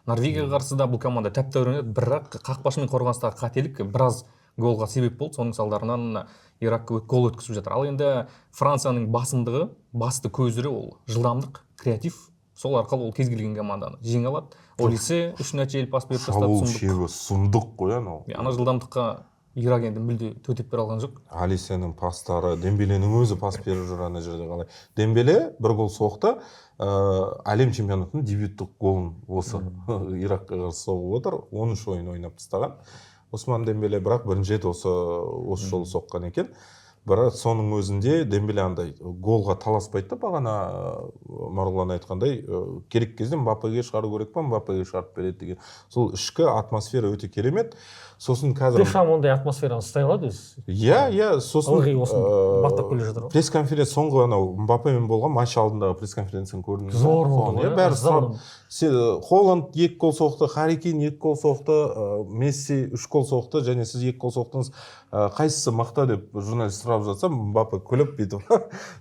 Норвегияға қарсы да бұл команда тәп-тәуір ойнады, бірақ қақпашы мен қорғаныстағы қателік біраз голға себеп болды. Соның салдарынан Ирак гол өткізіп жатыр. Ал енді Францияның басымдығы, басты көзірі ол жылдамдық, креатив. Сол арқылы ол кез келген команданы жеңе алады. Олисе 3 нәтижелі пас беріп тастады. Шабуыл Сұмдық. шебі сұмдық қой анау. Ана жылдамдыққа Ирак енді мүлде төтеп бере алған жоқ. Алисенің пастары, Дембеленің өзі пас беріп жүр ана жерде қалай. Дембеле бір гол соқты, әлем чемпионатының дебюттік голын осы Иракқа қарсы соғып отыр. 13 ойын ойнап тастаған Осман Дембеле, бірақ бірінші рет осы жолы соққан екен. Бірақ соның өзінде Дембеле андай голға таласпайды да, бағана Марғұлан айтқандай, керек кезде Мбаппеге шығару керек па, Мбаппеге шығарып береді деген. Сол ішкі атмосфера өте керемет. Сосын қазір Дешам ондай атмосфераны ұстай алады өзі. Иә, иә, сосын Ылғи осыны баттап келе жатыр ғой. Пресс-конференция соңғы анау Мбаппемен болған матч алдындағы пресс-конференцияны көрдіңіз бе? Зор болды Соны, ғой, иә, бәрі зор. сұрап, Холланд 2 гол соқты, Харри Кейн 2 гол соқты, Месси 3 гол соқты, және сіз 2 гол соқтыңыз. Қайсысы мықты деп журналист сұрап жатса, Мбаппе күліп бүйтіп,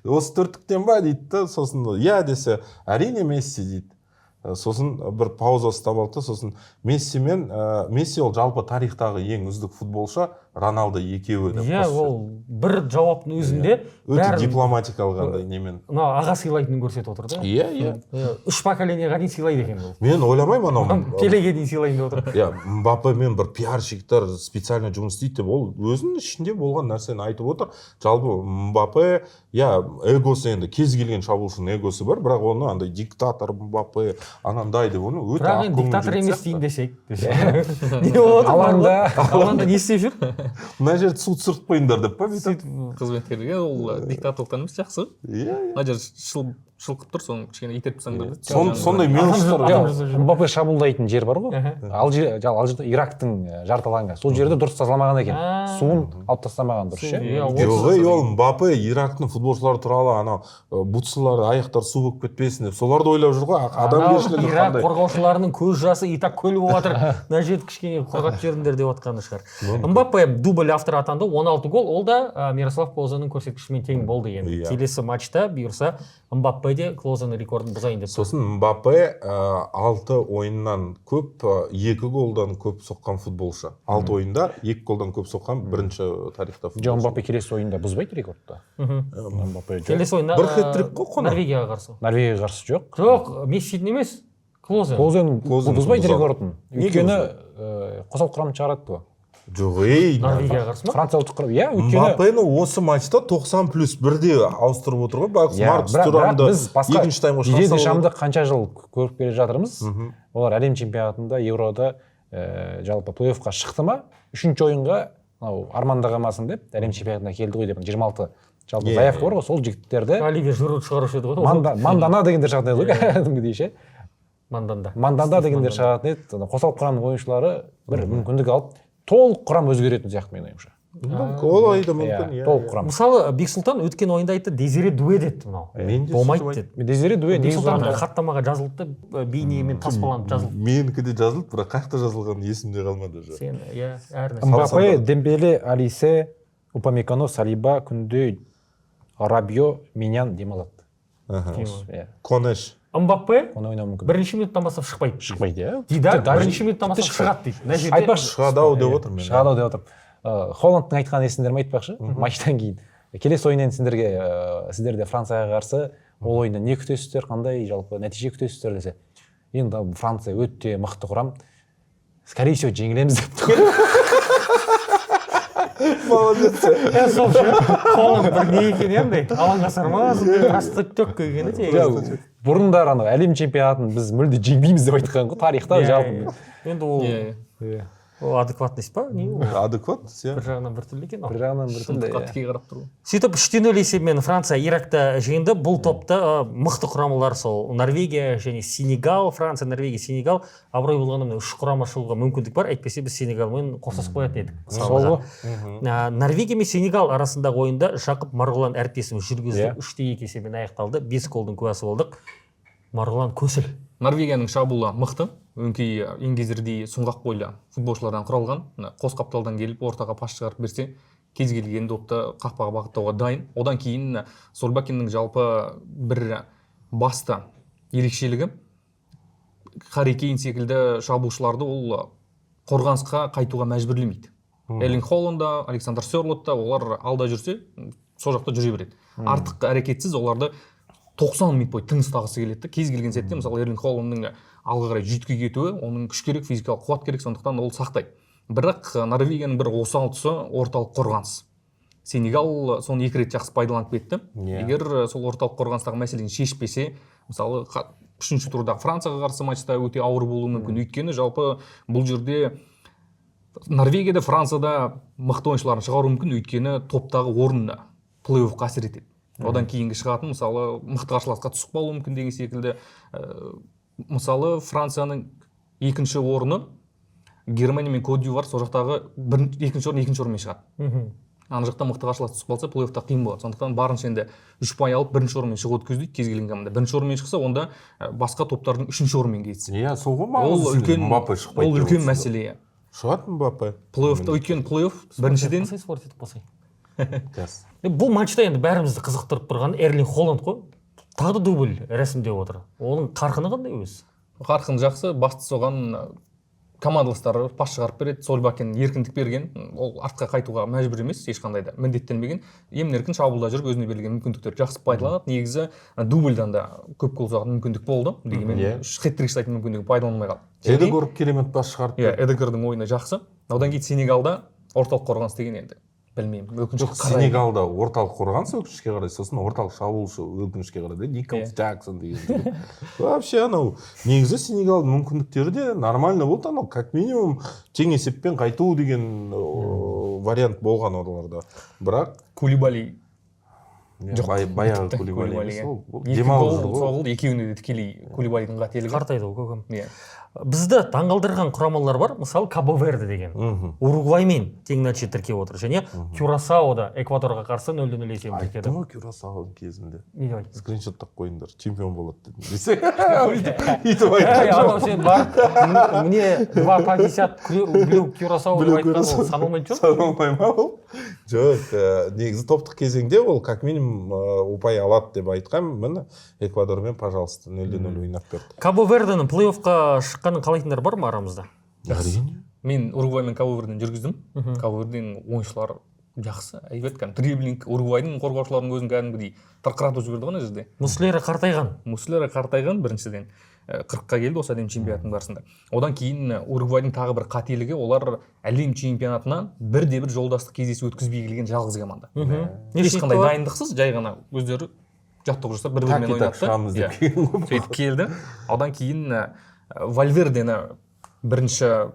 осы төрттіктен ба дейді да, сосын иә десе, әрине Месси дейді. Сосын бір пауза ұстап алды да, сосын Месси мен Месси ол жалпы тарихтағы ең үздік футболшы, Роналдо екеуі деп Иә, қосып ол бір жауаптың өзінде өте бәрін дипломатикалық андай немен. Мына аға сыйлайтынын көрсетіп отыр да. Иә, иә. Иә, 3 поколениеға дейін сыйлайды екен бұл. Мен ойламаймын анау. Пелеге дейін сыйлайын деп отыр. Иә, Мбаппемен бір пиарщиктер специально жұмыс істейді деп, ол өзінің ішінде болған нәрсені айтып отыр. Жалпы Мбаппе, иә, эгосы енді кез келген шабуылшының эгосы бар, бірақ оны андай диктатор Мбаппе анандай деп оны өте Бірақ енді ақкөңіл диктатор жігіт емес сияқты. дейін десек. Не болып отыр? Алаңда не істеп жүр? Мына жерді су түсіріп қойыңдар деп па бүйтіп? Қызметкерлерге ол диктаторлықтан емес, жақсы. Иә, иә. Мына жер шылқып тұр, соны кішкене итеріп тастаңдар деп. Сондай мелочтар. Адам жасап жүр. Мбаппе шабуылдайтын жер бар ғой. Алжир, Ирактың жарты алаңы. Сол жерді дұрыс тазаламаған екен. Суын алып тастамаған дұрыс ше. Иә, Жоқ, ей, ол Мбаппе Ирактың футболшылары туралы анау бутсылары, аяқтары су болып кетпесін деп соларды ойлап жүр ғой. Адамгершілігі Ирак қандай. қорғаушыларының көз жасы и так көл болып жатыр. Мына жерді кішкене құрғатып жіберіңдер деп жатқаны шығар. Мбаппе дубль авторы атанды, 16 гол. Ол да Мирослав Клозаның көрсеткішімен тең болды енді. Иә. Келесі матчта бұйырса Мбаппе де Клозаның рекордын бұзайын деп. Сосын Мбаппе 6 ойыннан көп, 2 голдан көп соққан футболшы. 6 ойында 2 голдан көп соққан бірінші тарихта футболшы. Жоқ, Мбаппе келесі ойында бұзбайды рекордты. Мбаппе жоқ. Келесі ойында бір хет-трик қой қонақ. Норвегияға қарсы. Норвегияға қарсы жоқ. Жоқ, Мессидің емес, Клозе. Клозен Клозен бұзбайды бұзады. рекордын. Неге Өйткені қосалқы құрамын шығарады ғой. Жоқ, ей. Норвегияға қарсы ма? Франция ұлттық құрама. Иә, өйткені Мбаппені осы матчта 90+1-де ауыстырып отыр ғой. Маркус Иә, Маркус бірақ Турамды біз басқа екінші таймға Дидье шығарса болады. Дешамды қанша жыл көріп келе жатырмыз. Олар әлем чемпионатында, Еврода жалпы плей-оффқа шықты ма, үшінші ойынға мынау армандағамасын деп әлем чемпионатына келді ғой деп 26 жалпы Иә, заявка бар ғой, сол жігіттерді Оливье Жиру шығарушы еді ғой. Мандана дегендер шығатын еді ғой кәдімгідей ше. Манданда. Манданда дегендер шығатын еді. Ана қосалқы құрамның ойыншылары бір мүмкіндік алып, толық құрам өзгеретін сияқты менің ойымша. Мүмкін, олай да мүмкін, Иә, иә. толық құрам. Мысалы, Бексұлтан өткен ойында айтты, Дезире Дуэ деді мынау. Мен де Болмайды сөйтіп деді. Дезире Дуэ негізі Бексұлтан құрамда. хаттамаға жазылды да, бейнемен таспаланып жазылды. Менікі де жазылды, бірақ қай жақта жазылғаны есімде қалмады уже. Сен, иә, әр нәрсе. Мбаппе, Дембеле, Алисе, Упамекано, Салиба, Күнде, Рабьо, Минян демалады. Иә, Конеш. Мбаппе оны ойнауы мүмкін. бірінші минуттан бастап шықпайды. Шықпайды, иә. Дидар Даже- бірінші минуттан бастап тіпті шығады дейді. Мына жерде Айтпақшы. Шығады ау деп отырмын мен. Шығады ау деп отырмын. Холландтың айтқанын есіңдер ме айтпақшы? Матчтан кейін. Келесі ойыннан сендерге, сіздер де Францияға қарсы ол ойында не күтесіздер, қандай жалпы нәтиже күтесіздер десе. Енді Франция өте мықты құрам. Скорее всего, жеңілеміз деп тұр. Молодец. Сол ше, Холланд бір не екен андай, алаңға сармас, растық келген еді. Бұрындары анау әлем чемпионатын біз мүлде жеңбейміз деп айтқан ғой тарихта жалпы. Енді ол Иә, ол адекватность па? Не ол? Адекват, иә. Бір жағынан біртүрлі екен. Бір жағынан біртүрлі. шындыққа тіке қарап тұру. Сөйтіп 3-0 есебімен Франция Иракты жеңді. Бұл топта мықты құрамалар сол Норвегия және Сенегал, Франция, Норвегия, Сенегал. Абырой болғанда мына үш құрама шығуға мүмкіндік бар. Әйтпесе біз Сенегалмен қоштасып қоятын едік. Сол ғой. Норвегия мен Сенегал арасындағы ойында Жақып Марғұлан әріптесіміз жүргізді. Иә. 3-2 есебімен аяқталды. 5 голдың куәсі болдық. Марғұлан көсіл. Норвегияның шабуылы мықты, өңкей еңгезердей сұңғақ бойлы футболшылардан құралған. Мына қос қапталдан келіп ортаға пас шығарып берсе, кез келген допты қақпаға бағыттауға дайын. Одан кейін Сольбакеннің жалпы бір басты ерекшелігі Харри Кейн секілді шабуылшыларды ол қорғанысқа қайтуға мәжбүрлемейді. Эрлинг Холланд да, Александр Сёрлот та олар алда жүрсе, сол жақта жүре береді. Артық әрекетсіз оларды 90 минут бойы тың ұстағысы келеді. Кез келген сәтте мысалы Эрлинг Холландның алға қарай жүйткей кетуі, оның күш керек, физикалық қуат керек, сондықтан ол сақтайды. Бірақ Норвегияның бір осал тұсы орталық қорғаныс. Сенегал соны екі рет жақсы пайдаланып кетті. Егер сол орталық қорғаныстағы мәселені шешпесе, мысалы үшінші турдағы Францияға қарсы матчта өте ауыр болуы мүмкін. Өйткені жалпы бұл жерде Норвегияда, Францияда мықты ойыншыларын шығаруы мүмкін, өйткені топтағы орын плей-оффқа әсер етеді. Одан кейінгі шығатын, мысалы, мықты қарсыласқа түсіп қалуы мүмкін деген секілді. Мысалы, Францияның екінші орны Германия мен Кот-д'Ивуар, сол жақтағы екінші орын екінші орынмен шығады. Ана жақта мықты қарсылас түсіп қалса, плей-оффта қиын болады. Сондықтан барынша енді 3 ұпай алып бірінші орынмен шығуды көздейді кез келген команда. Бірінші орынмен шықса, онда басқа топтардың үшінші орынмен кетсе. Иә, сол ғой Ол маңыздысы. үлкен, Мбаппе шықпайды ол деп үлкен отырсың. мәселе. Шығады Мбаппе. Плей-оффта, өйткені плей-офф біріншіден Спорт етіп қосай. Жас. Бұл матчта енді бәрімізді қызықтырып тұрған Эрлинг Холланд қой. Тағы да дубль рәсімдеп отыр. Оның қарқыны қандай өзі? Қарқын жақсы, бастысы оған командаластары пас шығарып береді. Сольбакен еркіндік берген, ол артқа қайтуға мәжбүр емес, ешқандай да міндеттенбеген. Емін-еркін шабуылда жүріп өзіне берілген мүмкіндіктерді жақсы пайдаланады. Негізі дубльдан да көп гол соғатын мүмкіндік болды. Дегенмен хет-трик жасайтын мүмкіндігін пайдаланбай қалды. Эдегор керемет пас шығарып Иә, берді. Эдегордың ойыны жақсы. Одан кейін Сенегалда орталық қорғаныс деген енді білмеймін. Өкінішке Жоқ, қарай. Сенегалда орталық қорғаныс өкінішке қарай, сосын орталық шабуылшы өкінішке қарай, Николас Джексон деген жігіт. Вообще анау негізі Сенегалдың мүмкіндіктері де нормально болды, анау как минимум тең есеппен қайту деген вариант болған оларда. Бірақ Кулибали жоқ, баяғы Кулибали емес, Кулибали, ол иә. Екі демалып гол жүр ғой. соғылды, екеуіне де тікелей Кулибалидің қателігі. Қартайды ғой көкем. Иә. Бізді таңғалдырған құрамалар бар, мысалы Кабо-Верде деген. Уругваймен тең нәтиже тіркеп отыр. Және Кюрасао да Эквадорға қарсы 0-0 есебін тіркеді. Айттым ғой Кюрасао кезінде. Не деп айттың? Скриншоттап қойыңдар, чемпион болады дедім. Десе, өйтіп айтқан Ей, жоқ. анау сен барып, мне 2,50 блю Кюрасао деп Блю айтқан ол Кюрасао. саналмайтын шығар. Саналмай ма ол? Жоқ, негізі топтық кезеңде ол как минимум ұпай алады деп айтқан. Міне Эквадормен, пожалуйста, 0-0 ойнап берді. Кабо-Верденің плей-оффқа шыққанын қалайтындар бар ма арамызда? Әрине. Мен Уругвай мен Кабо-Верден жүргіздім. Кабо-Верденің ойыншылары жақсы, әйбат кәдімгі дриблинг, Уругвайдың қорғаушыларының өзін кәдімгідей тырқыратып жіберді ғой ана жерде. Муслера қартайған. Муслера қартайған біріншіден. 40-қа келді осы әлем чемпионатының барысында. Одан кейін Уругвайдың тағы бір қателігі, олар әлем чемпионатына бірде-бір жолдастық кездесу өткізбей келген жалғыз команда. Ешқандай дайындықсыз, жай ғана өздері жаттығу жасап бір-бірімен ойнады. Шығамыз деп келген ғой. Сөйтіп келді. Одан кейін Вальвердені бірінші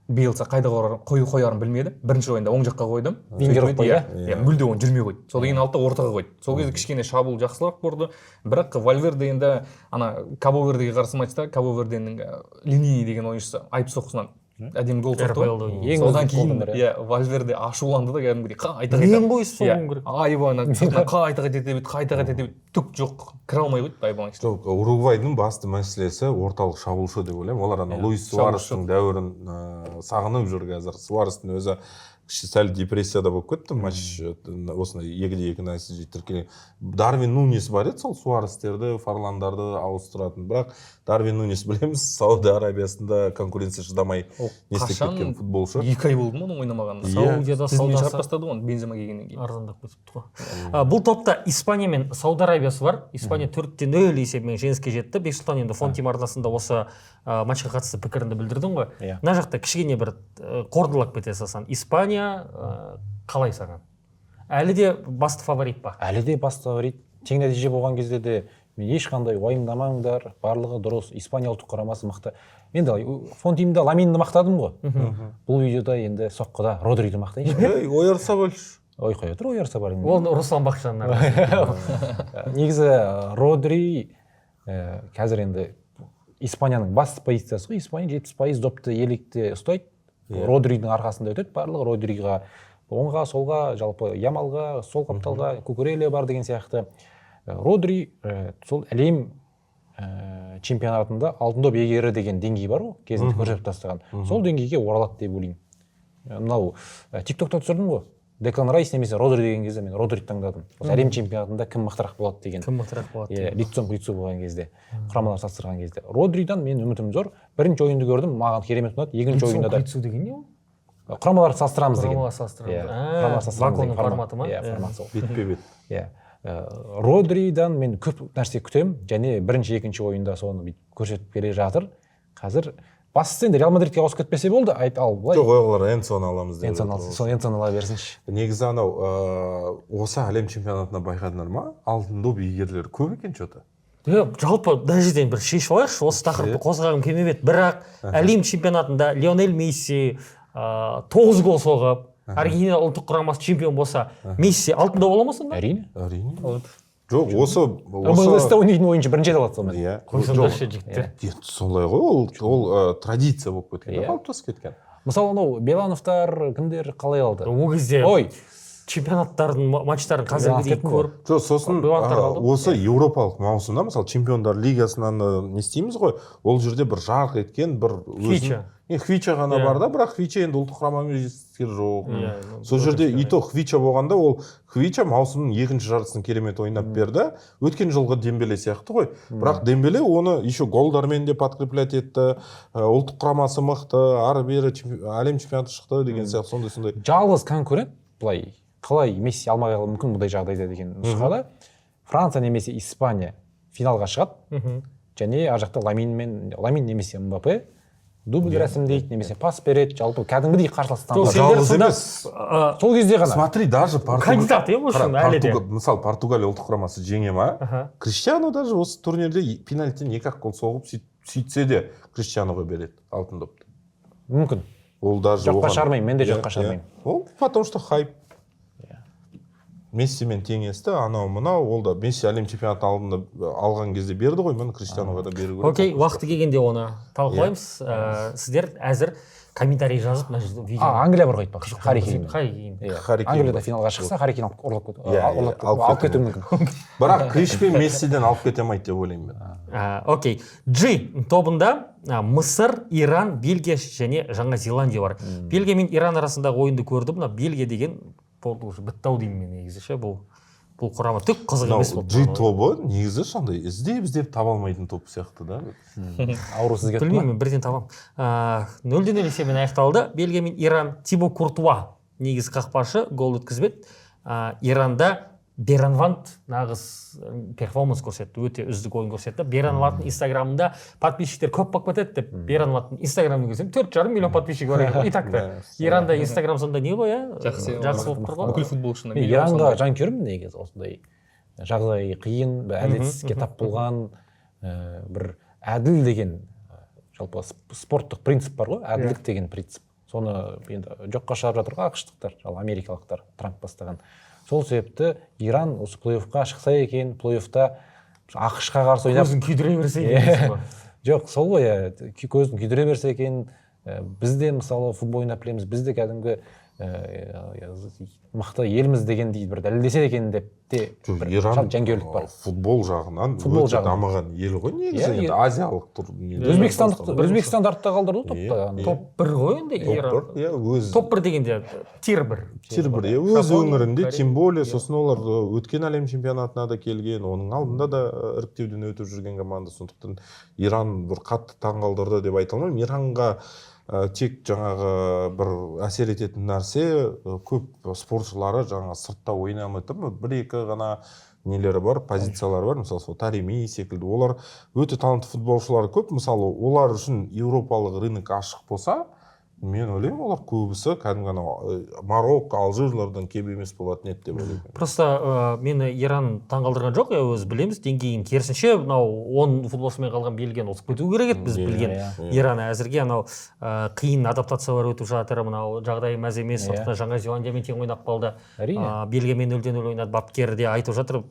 Биелса қайда қоярын білмеді. Бірінші ойында оң жаққа қойды. Вингер қойды. Иә, мүлде оны жүрмей қойды. Содан кейін алды ортаға қойды. Сол кезде кішкене шабуыл жақсырақ болды. Бірақ Вальверде енді ана Кабо-Вердеге қарсы матчта Кабо-Верденің Линини деген ойыншысы айып соққысынан әдемі гол соқты. Содан кейін иә Вальверде ашуланды да кәдімгідей қайта қайта. Мен ғой соғуым керек. Айбаны сыртынан қайта қайта тебеді, қайта қайта тебеді. Түк жоқ, кіре алмай қойды айбаны. Жоқ, Уругвайдың басты мәселесі орталық шабуылшы деп ойлаймын. Олар ана Луис Суарестің дәуірін сағынып жүр қазір. Суарестің өзі сәл депрессияда болып кетті. Матч осындай 2-2 нәтиже тіркелген. Дарвин Нунес бар еді, сол Суарестерді, Фарландарды ауыстыратын. Бірақ Дарвин Нунес білеміз, Сауд Арабиясында конкуренция шыдамай не істеп кеткен футболшы. 2 ай болды ма оның ойнамағанына? Саудияда саудасы шығарып тастады ғой, Бензема келгеннен кейін. Арзандап кетіпті ғой. Бұл топта Испания мен Сауд Арабиясы бар. Испания 4-0 есебімен жеңіске жетті. Бексұлтан, енді Фон Тим арнасында осы матчқа қатысты пікіріңді білдірдің ғой. Мына жақта кішкене бір қорытындылап кете салсаң, Испания қалай саған? Әлі де басты фаворит па? Әлі де басты фаворит. Тең нәтиже болған кезде де ешқандай уайымдамаңдар, барлығы дұрыс. Испания ұлттық құрамасы мықты. Мен де Фон Тимде Ламинді мақтадым ғой. Бұл видеода енді соққыда Родриді мақтайыншы. Ей, Оярсабаль. Ой, қоя тұр, Оярсабаль. Ол Руслан Бақытжанның. Негізі Родри қазір енді Испанияның басты позициясы ғой. Испания 70% допты иелікте ұстайды. Родридің арқасында өтеді барлығы. Родриға оңға, солға, жалпы Ямалға, сол қапталға, Кукурелия бар деген сияқты. Родри сол әлем чемпионатында алтын доп иегері деген деңгей бар ғой, кезінде көрсетіп тастаған. Сол деңгейге оралады деп ойлаймын. Мынау TikTokта түсірдім ғой. Деклан Райс немесе Родри деген кезде мен Родриді таңдадым. Осы әлем чемпионатында кім мықтырақ болады деген. Кім мықтырақ болады? Иә, лицом к лицу болған кезде, құрамалар салыстырған кезде. Родридан мен үмітім зор. Бірінші ойынды көрдім, маған керемет ұнады. Екінші ойында да. Лицом к лицу деген не ол? Құрамаларды салыстырамыз деген. Құрамалар салыстырамыз. Құрамалар салыстырамыз деген форматы ма? Иә, формат сол. Бетпе-бет. Иә. Родридан мен көп нәрсе күтемін және бірінші, екінші ойында соны бүйтіп көрсетіп келе жатыр. Қазір бастысы енді Реал Мадридке ауысып кетпесе болды, айт ал былай. Жоқ, олар Энсоны аламыз деп. Энсоны ала берсінші. Негізі анау осы әлем чемпионатына байқадыңдар ма? Алтын доп иегерлері көп екен что-то. Жалпы мына жерден бір шешіп алайықшы, осы тақырыпты қозғағым келмеп еді. Бірақ әлем чемпионатында Лионель Месси 9 гол соғып, Аргентина ұлттық құрамасы чемпион болса, Месси алтын доп ала ма сонда? Әрине. Әрине. Жоқ, осы МЛС-та ойнайтын ойыншы бірінші рет алады сонымен. Иә. Қойсаңдаршы, жігіттер. Солай ғой, ол традиция болып кеткен, қалыптасып кеткен. Мысалы, анау Белановтар кімдер қалай алды? Ол кезде ой, чемпионаттардың матчтарын қазіргідей көріп. Жоқ, сосын осы еуропалық маусымда, мысалы, Чемпиондар лигасынан не істейміз ғой, ол жерде бір жарқ еткен бір Хвича. Хвича ғана бар да, бірақ Хвича енді ұлттық құрамамен жетістіктері жоқ. Сол жерде и то Хвича болғанда, ол Хвича маусымның екінші жартысын керемет ойнап берді. Өткен жылғы Дембеле сияқты ғой. Бірақ Дембеле оны еще голдармен де подкреплять етті. Ұлттық құрамасы мықты, ары-бері әлем чемпионаты шықты деген сияқты сондай-сондай. Жалғыз конкурент былай қалай Месси алмай қалуы мүмкін бұндай жағдайда деген нұсқада Франция немесе Испания финалға шығады. Және ар жақта Ламин немесе Мбаппе дубль рәсімдейді, немесе пас береді, жалпы кәдімгідей қарсылас жалғыз емес. Сол кезде ғана. Смотри, даже кандидат әлі де. Мысалы, Португалия ұлттық құрамасы жеңе ма? Криштиану даже осы турнирде пенальтиден 2-ақ гол соғып сөйтсе де Криштиануға береді алтын допты. Мүмкін. Ол даже жоққа шығармаймын, мен де жоққа шығармаймын. Ол потому что хайп. Мессимен теңесті, анау мынау, ол да Месси әлем чемпионатын алдында алған кезде берді ғой, міне Криштиануға да беру керек. Окей, уақыты келгенде оны талқылаймыз. Сіздер әзір комментарий жазып мына жерде видео. Англия бар ғой айтпақшы, Харри Кейн. Харри Кейн. Англияда финалға шықса, Харри Кейн алып кетуі мүмкін. Бірақ Криш пен Мессиден алып кете алмайды деп ойлаймын мен. Окей. G тобында Мысыр, Иран, Бельгия және Жаңа Зеландия бар. Бельгия мен Иран арасындағы ойынды көрдім. Мына Бельгия деген болды уже бітті ау деймін мен негізі ше, бұл құрама түк қызық емес болды. G тобы негізі сондай іздеп таба алмайтын топ сияқты да. Ауру сізге білмеймін, мен бірден табамын. 0-0 есебімен аяқталды. Бельгия мен Иран. Тибо Куртуа негізі қақпашы гол өткізбеді. Иранда Беранванд нағыз перформанс көрсетті, өте үздік ойын көрсетті. Беранвандтың инстаграмында подписчиктер көп болып кетеді деп, Беранвандтың инстаграмына кірсем 4,5 миллион подписчигі бар екен. И так та Иранда инстаграм сонда не ғой, иә, Жақсы, жақсы болып тұр ғой. Бүкіл футболшыны. Мен Иранға жанкүйермін негізі. Осындай жағдайы қиын, бір әділетсіздікке тап болған, бір әділ деген жалпы спорттық принцип бар ғой, әділдік деген принцип. Соны енді жоққа шығарып жатыр ғой ақш-тықтар, жалпы америкалықтар, Трамп бастаған. Сол себепті Иран осы плей-оффқа шықса екен, плей-оффта ақш-қа қарсы ойнап көзін күйдіре берсе екен дейсің ғой. Жоқ, сол ғой, иә, көзін күйдіре берсе екен. Біз де мысалы футбол ойнап білеміз, біз де кәдімгі мықты елміз дегендей бір дәлелдесе екен деп те Жоқ, бір Иран жанкүйерлік бар. Футбол жағынан Футбол өте жағынан. дамыған ел ғой негізі. Иә, енді азиялық тур Өзбекстандықты, Өзбекстанды артта қалдырды ғой топта. Иә. Топ бір ғой енді топ Иран. бір, иә, өз Топ бір дегенде тир бір. Тир бір, иә, өз Жапония, өңірінде, Корея. тем более. Сосын олар өткен әлем чемпионатына да келген, оның алдында да іріктеуден өтіп жүрген команда. Сондықтан Иран бір қатты таңғалдырды деп айта алмаймын. Иранға тек жаңағы бір әсер ететін нәрсе, көп спортшылары жаңағы сыртта ойнай алмайды да, бір екі ғана нелері бар, позициялары бар. Мысалы, сол Тареми секілді, олар өте талантты футболшылар көп. Мысалы, олар үшін еуропалық рынок ашық болса, мен ойлаймын, олар көбісі кәдімгі анау Марокко, Алжирлардан кем емес болатын еді деп ойлаймын. Просто мені Иран таңғалдырған жоқ, иә, өзі білеміз деңгейін. Керісінше, мынау 10 футболшымен қалған Бельгияны ұтып кету керек еді біз білген. Иран әзірге анау қиын адаптациялар өтіп жатыр, мынау жағдайы мәз емес, сондықтан Жаңа Зеландиямен тең ойнап қалды. Әрине. Бельгиямен 0-0 ойнады. Бапкер де айтып жатыр,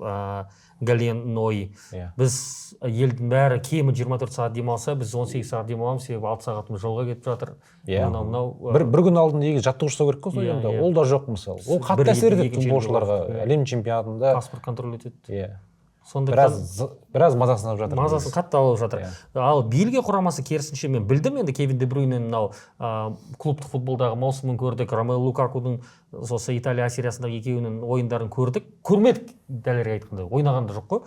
Гален Ной. Біз елдің бәрі кемі 24 сағат демалса, біз 18 сағат демаламыз, себебі 6 сағатымыз жолға кетіп жатыр. Мынау, мынау, Бір күн алдын негізі жаттығу жасау керек қой сол енді. Ол да жоқ мысалы. Ол қатты Бір әсер етеді екінші футболшыларға елге әлем чемпионатында. Паспорт контроль өтеді. Сондықтан Біраз мазасын алып жатыр. Мазасын қатты алып жатыр. Ал Бельгия құрамасы керісінше, мен білдім енді, Кевин Де Брюйненің мынау клубтық футболдағы маусымын көрдік, Ромелу Лукакудың осы Италия сериясындағы екеуінің ойындарын көрдік. Көрмедік, дәлірек айтқанда, ойнаған да жоқ қой.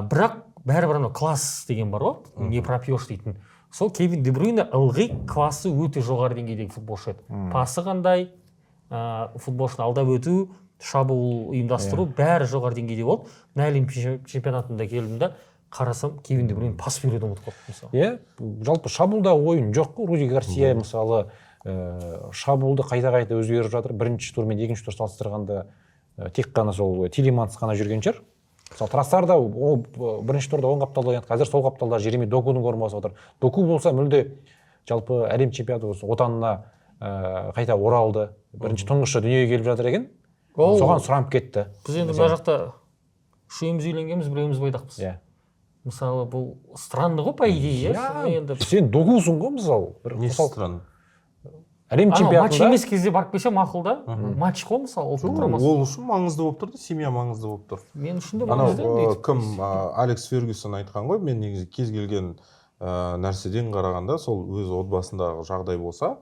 Бірақ бәрібір анау класс деген бар ғой, не пропьешь дейтін. Сол Кевин Де Брюйне ылғи классы өте жоғары деңгейдегі футболшы еді. Пасы қандай, футболшыны алдап өту, шабуыл ұйымдастыру, бәрі жоғары деңгейде болды. Мына әлем чемпионатында келдім да, қарасам, Кевин Де Брюйне пас беруді ұмытып қалыпты мысалы. Иә, жалпы шабуылда ойын жоқ қой. Руди Гарсия мысалы, шабуылды қайта-қайта өзгеріп жатыр. Бірінші тур мен екінші тур салыстырғанда, тек қана сол Тилеманс қана жүрген шығар. Мысалы, Трассар да ол бірінші турда оң қапталда ойнады, қазір сол қапталда Жереми Докудың орын басып отыр. Доку болса мүлде жалпы әлем чемпионаты осы отанына қайта оралды. Бірінші тұңғышы дүниеге келіп жатыр екен. Соған сұранып кетті. Біз енді мына жақта үшеуміз үйленгенбіз, біреуміз бойдақпыз. Мысалы, бұл странно ғой, по идее, иә? Енді Сен Докусың ғой, мысалы. Бір Несі мысалы, странно? әлем Анау матч чемпионатында емес кезде барып келсе мақұл да. Матч қой, мысалы, ұлттық құрамасы. Ол үшін маңызды болып тұр да, семья маңызды болып тұр. Мен үшін де Анау маңызды енді. кім, Алекс Фергюсон айтқан ғой, мен негізі кез келген нәрседен қарағанда сол өз отбасындағы жағдай болса,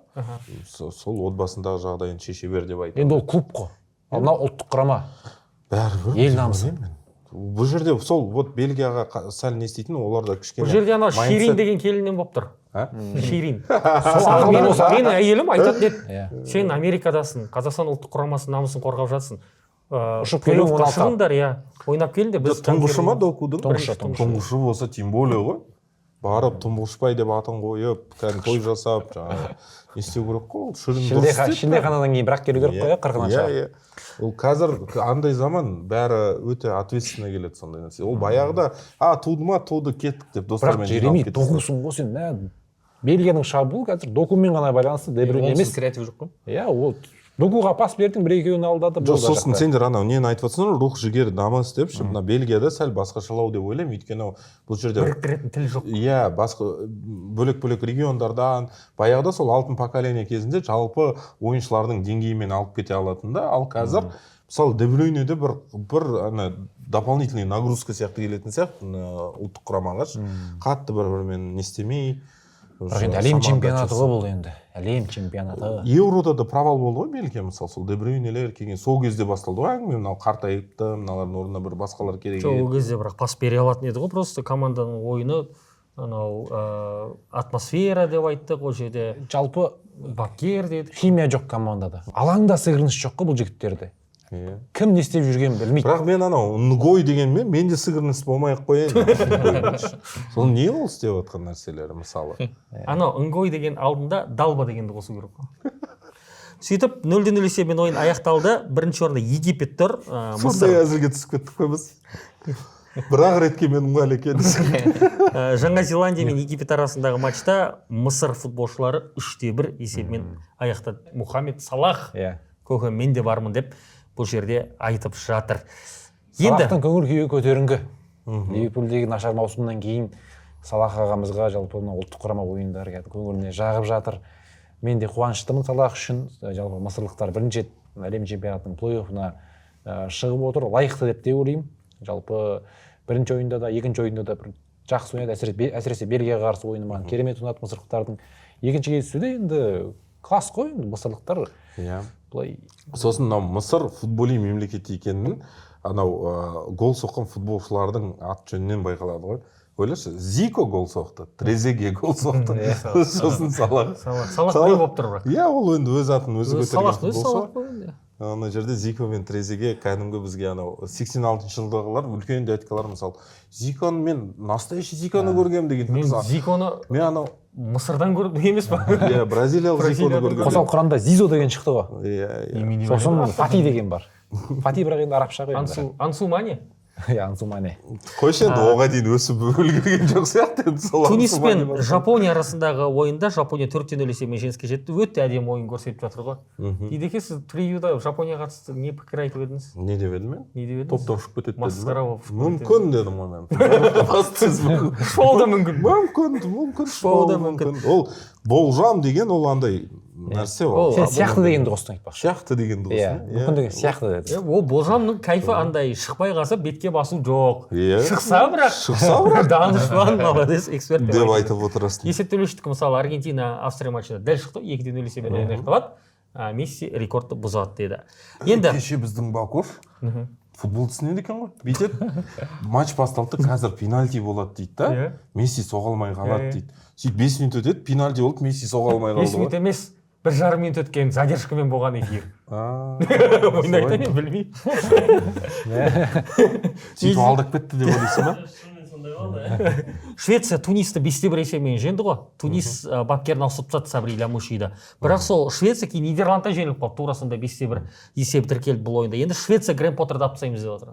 сол отбасындағы жағдайын шеше бер деп айтады. Енді ол клуб қой. Ал мынау ұлттық құрама. Бәрібір. Ел намысы. Білмеймін. Бұл жерде сол вот Бельгияға сәл не істейтін, олар да кішкене Бұл жерде анау mindset- Ширин деген келіннен болып тұр. А? Ширин. Сол Мысалы, ақылды болса. менің әйелім айтатын еді. Иә. Сен Америкадасың, Қазақстан ұлттық құрамасының намысын қорғап жатсың. Ұшып келу Плей-оффқа 16. шығыңдар, иә. Ойнап келіңдер. Біз Тұңғышы ма Докудың? Тұңғышы, тұңғышы. Тұңғышы болса, тем более ғой. Барып Тұңғышбай деп атын қойып, кәдімгі той жасап, жаңағы не істеу керек қой, ол Ширин дұрыс істеді. Шілдеханадан кейін бірақ келу керек қой, иә, қырқынан Иә, шығарып. иә. Ол қазір андай заман, бәрі өте ответственно келеді сондай нәрсе. Ол баяғыда, туды ма, туды, кеттік деп Бірақ достармен Жереми жиналып кетесің. Докусың ғой сен, мә, Бельгияның шабуылы қазір Докумен ғана байланысты, Де Брюйне Онсыз емес. креатив жоқ қой. Иә, ол Докуға пас бердің, бір екеуін алдады. Жоқ, болды сосын жақта. сендер анау нені айтып жатсыңдар, рух, жігер, намыс деп ше, мына Бельгияда сәл басқашалау деп ойлаймын, өйткені бұл жерде Біріктіретін тіл жоқ. Иә, басқа бөлек-бөлек региондардан, баяғыда сол алтын поколение кезінде жалпы ойыншылардың деңгейімен алып кете алатын да, ал қазір мысалы Де Брюйнеде бір ана дополнительный нагрузка сияқты келетін сияқты мына ұлттық құрамаға ше. Қатты бір-бірімен не істемей. Бірақ енді әлем чемпионаты ғой бұл енді. Әлем чемпионаты. Еврода да провал болды ғой Бельгия, мысалы, сол Де Брюйнелер келген сол кезде басталды ғой әңгіме, мынау қартайыпты, мыналардың орнына бір басқалар керек Жоқ, ол еді. кезде бірақ пас бере алатын еді ғой, просто команданың ойыны анау атмосфера деп айттық ол жерде. Жалпы бапкер дедік. Химия жоқ командада. Алаңда сыйғырыныш жоқ қой бұл жігіттерде. Иә. Кім не істеп жүргенін білмейді. Бірақ мен анау Нгой дегенмен мен де сыгранность болмай ақ қояйын. Сол не ол істеп жатқан нәрселері мысалы? Анау Нгой деген алдында Далба дегенді қосу керек қой. Сөйтіп 0-0 есебімен ойын аяқталды. Бірінші орында Египет тұр. Сондай Мысыр. әзілге түсіп кеттік қой біз. Бір-ақ рет келмедім ғой әлі екен. Жаңа Зеландия мен Египет арасындағы матчта Мысыр футболшылары 3-1 есебімен аяқтады. Мұхаммед Салах Иә. көке мен де бармын деп бұл жерде айтып жатыр. Енді Салахтың көңіл күйі көтеріңкі. Ливерпульдегі нашар маусымнан кейін Салах ағамызға жалпы мына ұлттық құрама ойындары кәдімгі көңіліне жағып жатыр. Мен де қуаныштымын Салах үшін. Жалпы мысырлықтар бірінші рет әлем чемпионатының плей-оффына шығып отыр. Лайықты деп те ойлаймын. Жалпы бірінші ойында да, екінші ойында да бір жақсы ойнады. Әсіресе Бельгияға қарсы ойыны маған керемет ұнады мысырлықтардың. Екінші кездесуде енді класс қой енді мысырлықтар. Иә. Былай. Сосын мынау Мысыр футболи мемлекет екенін анау гол соққан футболшылардың ат жөнінен байқалады ғой. Ойлашы, Зико гол соқты, Трезеге гол соқты, сосын Салах. Салах біреу болып тұр бірақ. Иә, ол енді өз атын өзі көтерген Салах өзі футболшы. Салах қой енді. Ана жерде Зико мен Трезеге кәдімгі бізге анау 86 жылдағылар, үлкен дядькалар мысалы, Зиконы мен настоящий Зиконы көргенмін деген. Мен Зиконы мен анау Мысырдан көрдім емес па? Иә, бразилиялық Зиконы Бразилиядан көргенмін. Қосалқы құрамда Зизо деген шықты ғой. Иә, иә. Сосын Фати деген бар. Фати бірақ енді арабша ғой енді. Ансу Мане? Иә, Ансу Мане. Қойшы енді оға дейін өсіп үлгерген жоқ сияқты енді сол Тунис Ансу Мане пен бар. Жапония арасындағы ойында Жапония 4-0 есебімен жеңіске жетті. Өте әдемі ойын көрсетіп жатыр ғой. Идеке, сіз превьюда Жапонияға қатысты не пікір айтып едіңіз? Не деп едім мен? Не деп едіңіз? Топтан ұшып кетеді дедім. Масқара болып ұшып Мүмкін дедім ғой мен. Шоу да мүмкін. Мүмкін, мүмкін, шоу да мүмкін. Ол болжам деген ол андай нәрсе ол. Сен сияқты дегенді қостың айтпақшы. Сияқты дегенді Иә, қостың. мүмкін деген сияқты деді. Ол болжамның кайфы андай шықпай қалса бетке басу жоқ. Иә. Шықса бірақ. Шықса бірақ. Данышпан, молодец, эксперт деп айтып отырасың. Есептелушілік мысалы Аргентина Австрия матчында дәл шықты, 2-0 есебімен ойын аяқталады. Месси рекордты бұзады деді. Енді кеше біздің Бакош футбол түсінеді екен ғой. Бүйтеді. Матч басталды, қазір пенальти болады дейді да. Месси соға алмай қалады дейді. Сөйтіп 5 минут өтеді, пенальти болып Месси соға алмай қалды. 5 минут емес, 1,5 минут өткен задержкамен болған эфир. Ойнайды мен білмеймін. Сөйтіп алдап кетті деп ойлайсың ба? Швеция Тунисті 5-1 есебімен жеңді ғой. Тунис бапкерін ауыстырып тастады Сабри Ламушиді. Бірақ сол Швеция кейін Нидерландтан жеңіліп қалды. Тура сондай 5-1 есеп тіркелді бұл ойында. Енді Швеция Грэм Поттерді алып тастаймыз деп отыр.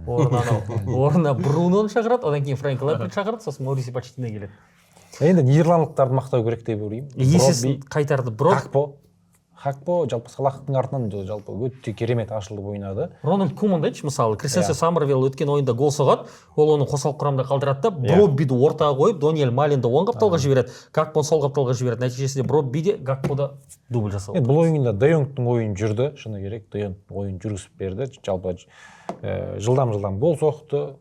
Орнына Бруноны шақырады, одан кейін Фрэнк Лэмпард шақырады, сосын Маурисио Почеттино келеді. Енді нидерландықтарды мақтау керек деп ойлаймын. Есесін қайтарды Брок. Хакпо жалпы Салахтың артынан жалпы өте керемет ашылып ойнады. Рональд Куман да айтшы мысалы, Крисенсио Саммервилл өткен ойында гол соғады, ол оны қосалқы құрамда қалдырады да, Броббиді ортаға қойып, Дониэль Маленді оң қапталға жібереді, Гакпоны сол қапталға жібереді. Нәтижесінде Бробби де Гакпо да дубль жасады. Бұл ойында Де Йонгтың ойын жүрді, шыны керек, Де Йонг ойын жүргізіп берді. Жалпы жылдам-жылдам гол соқты.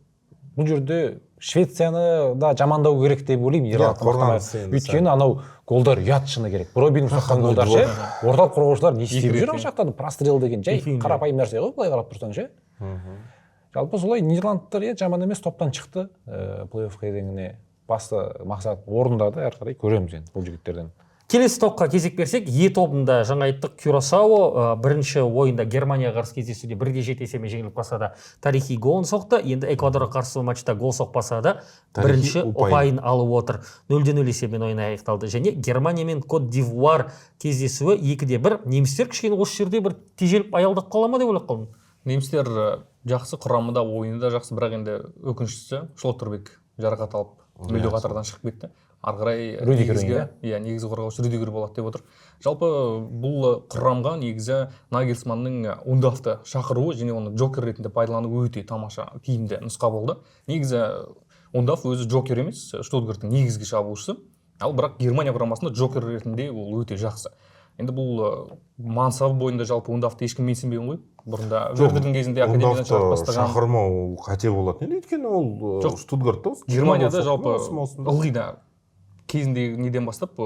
Бұл жерде Швецияны да жамандау керек деп ойлаймын. Өйткені анау голдар ұят шыны керек. Бробидің соққан голдар ше, орталық қорғаушылар не істеп жүр ана жақта? Прострел деген жай қарапайым нәрсе ғой, былай қарап тұрсаң ше. Жалпы солай Нидерландтар жаман емес, топтан шықты. Плей-офф кезеңіне басты мақсат орындады. Әрі қарай көреміз енді бұл жігіттерден. Келесі топқа кезек берсек, Е тобында жаңа айттық, Кюрасао бірінші ойында Германияға қарсы кездесуде 1-7 есебімен жеңіліп қалса да тарихи голын соқты. Енді Эквадорға қарсы матчта гол соқпаса да бірінші ұпайын алып отыр. 0-0 есебімен ойын аяқталды. Және Германия мен Кот-д'Ивуар кездесуі 2-1. Немістер кішкене осы жерде бір тежеліп аялдап қала ма деп ойлап қалдым. Немістер жақсы, құрамы да, ойыны да жақсы, бірақ енді өкініштісі Шлоттербек жарақат алып мүлде қатардан шығып кетті. Ары қарай негізгі қорғаушы Рюдигер болады деп отыр. Жалпы бұл құрамға негізі Нагельсманның Ундафты шақыруы және оны джокер ретінде пайдалану өте тамаша, тиімді нұсқа болды. Негізі Ундав өзі джокер емес, Штутгарттың негізгі шабуылшысы. Ал бірақ Германия құрамасында джокер ретінде ол өте жақсы. Енді бұл мансабы бойында жалпы Ундафты ешкім менсінбеген ғой. Бұрында Вердердің кезінде академиядан шығарып бастаған. Шақырмау қате болатын еді, өйткені ол Штутгартта, Германияда жалпы ылғи да кезіндегі неден бастап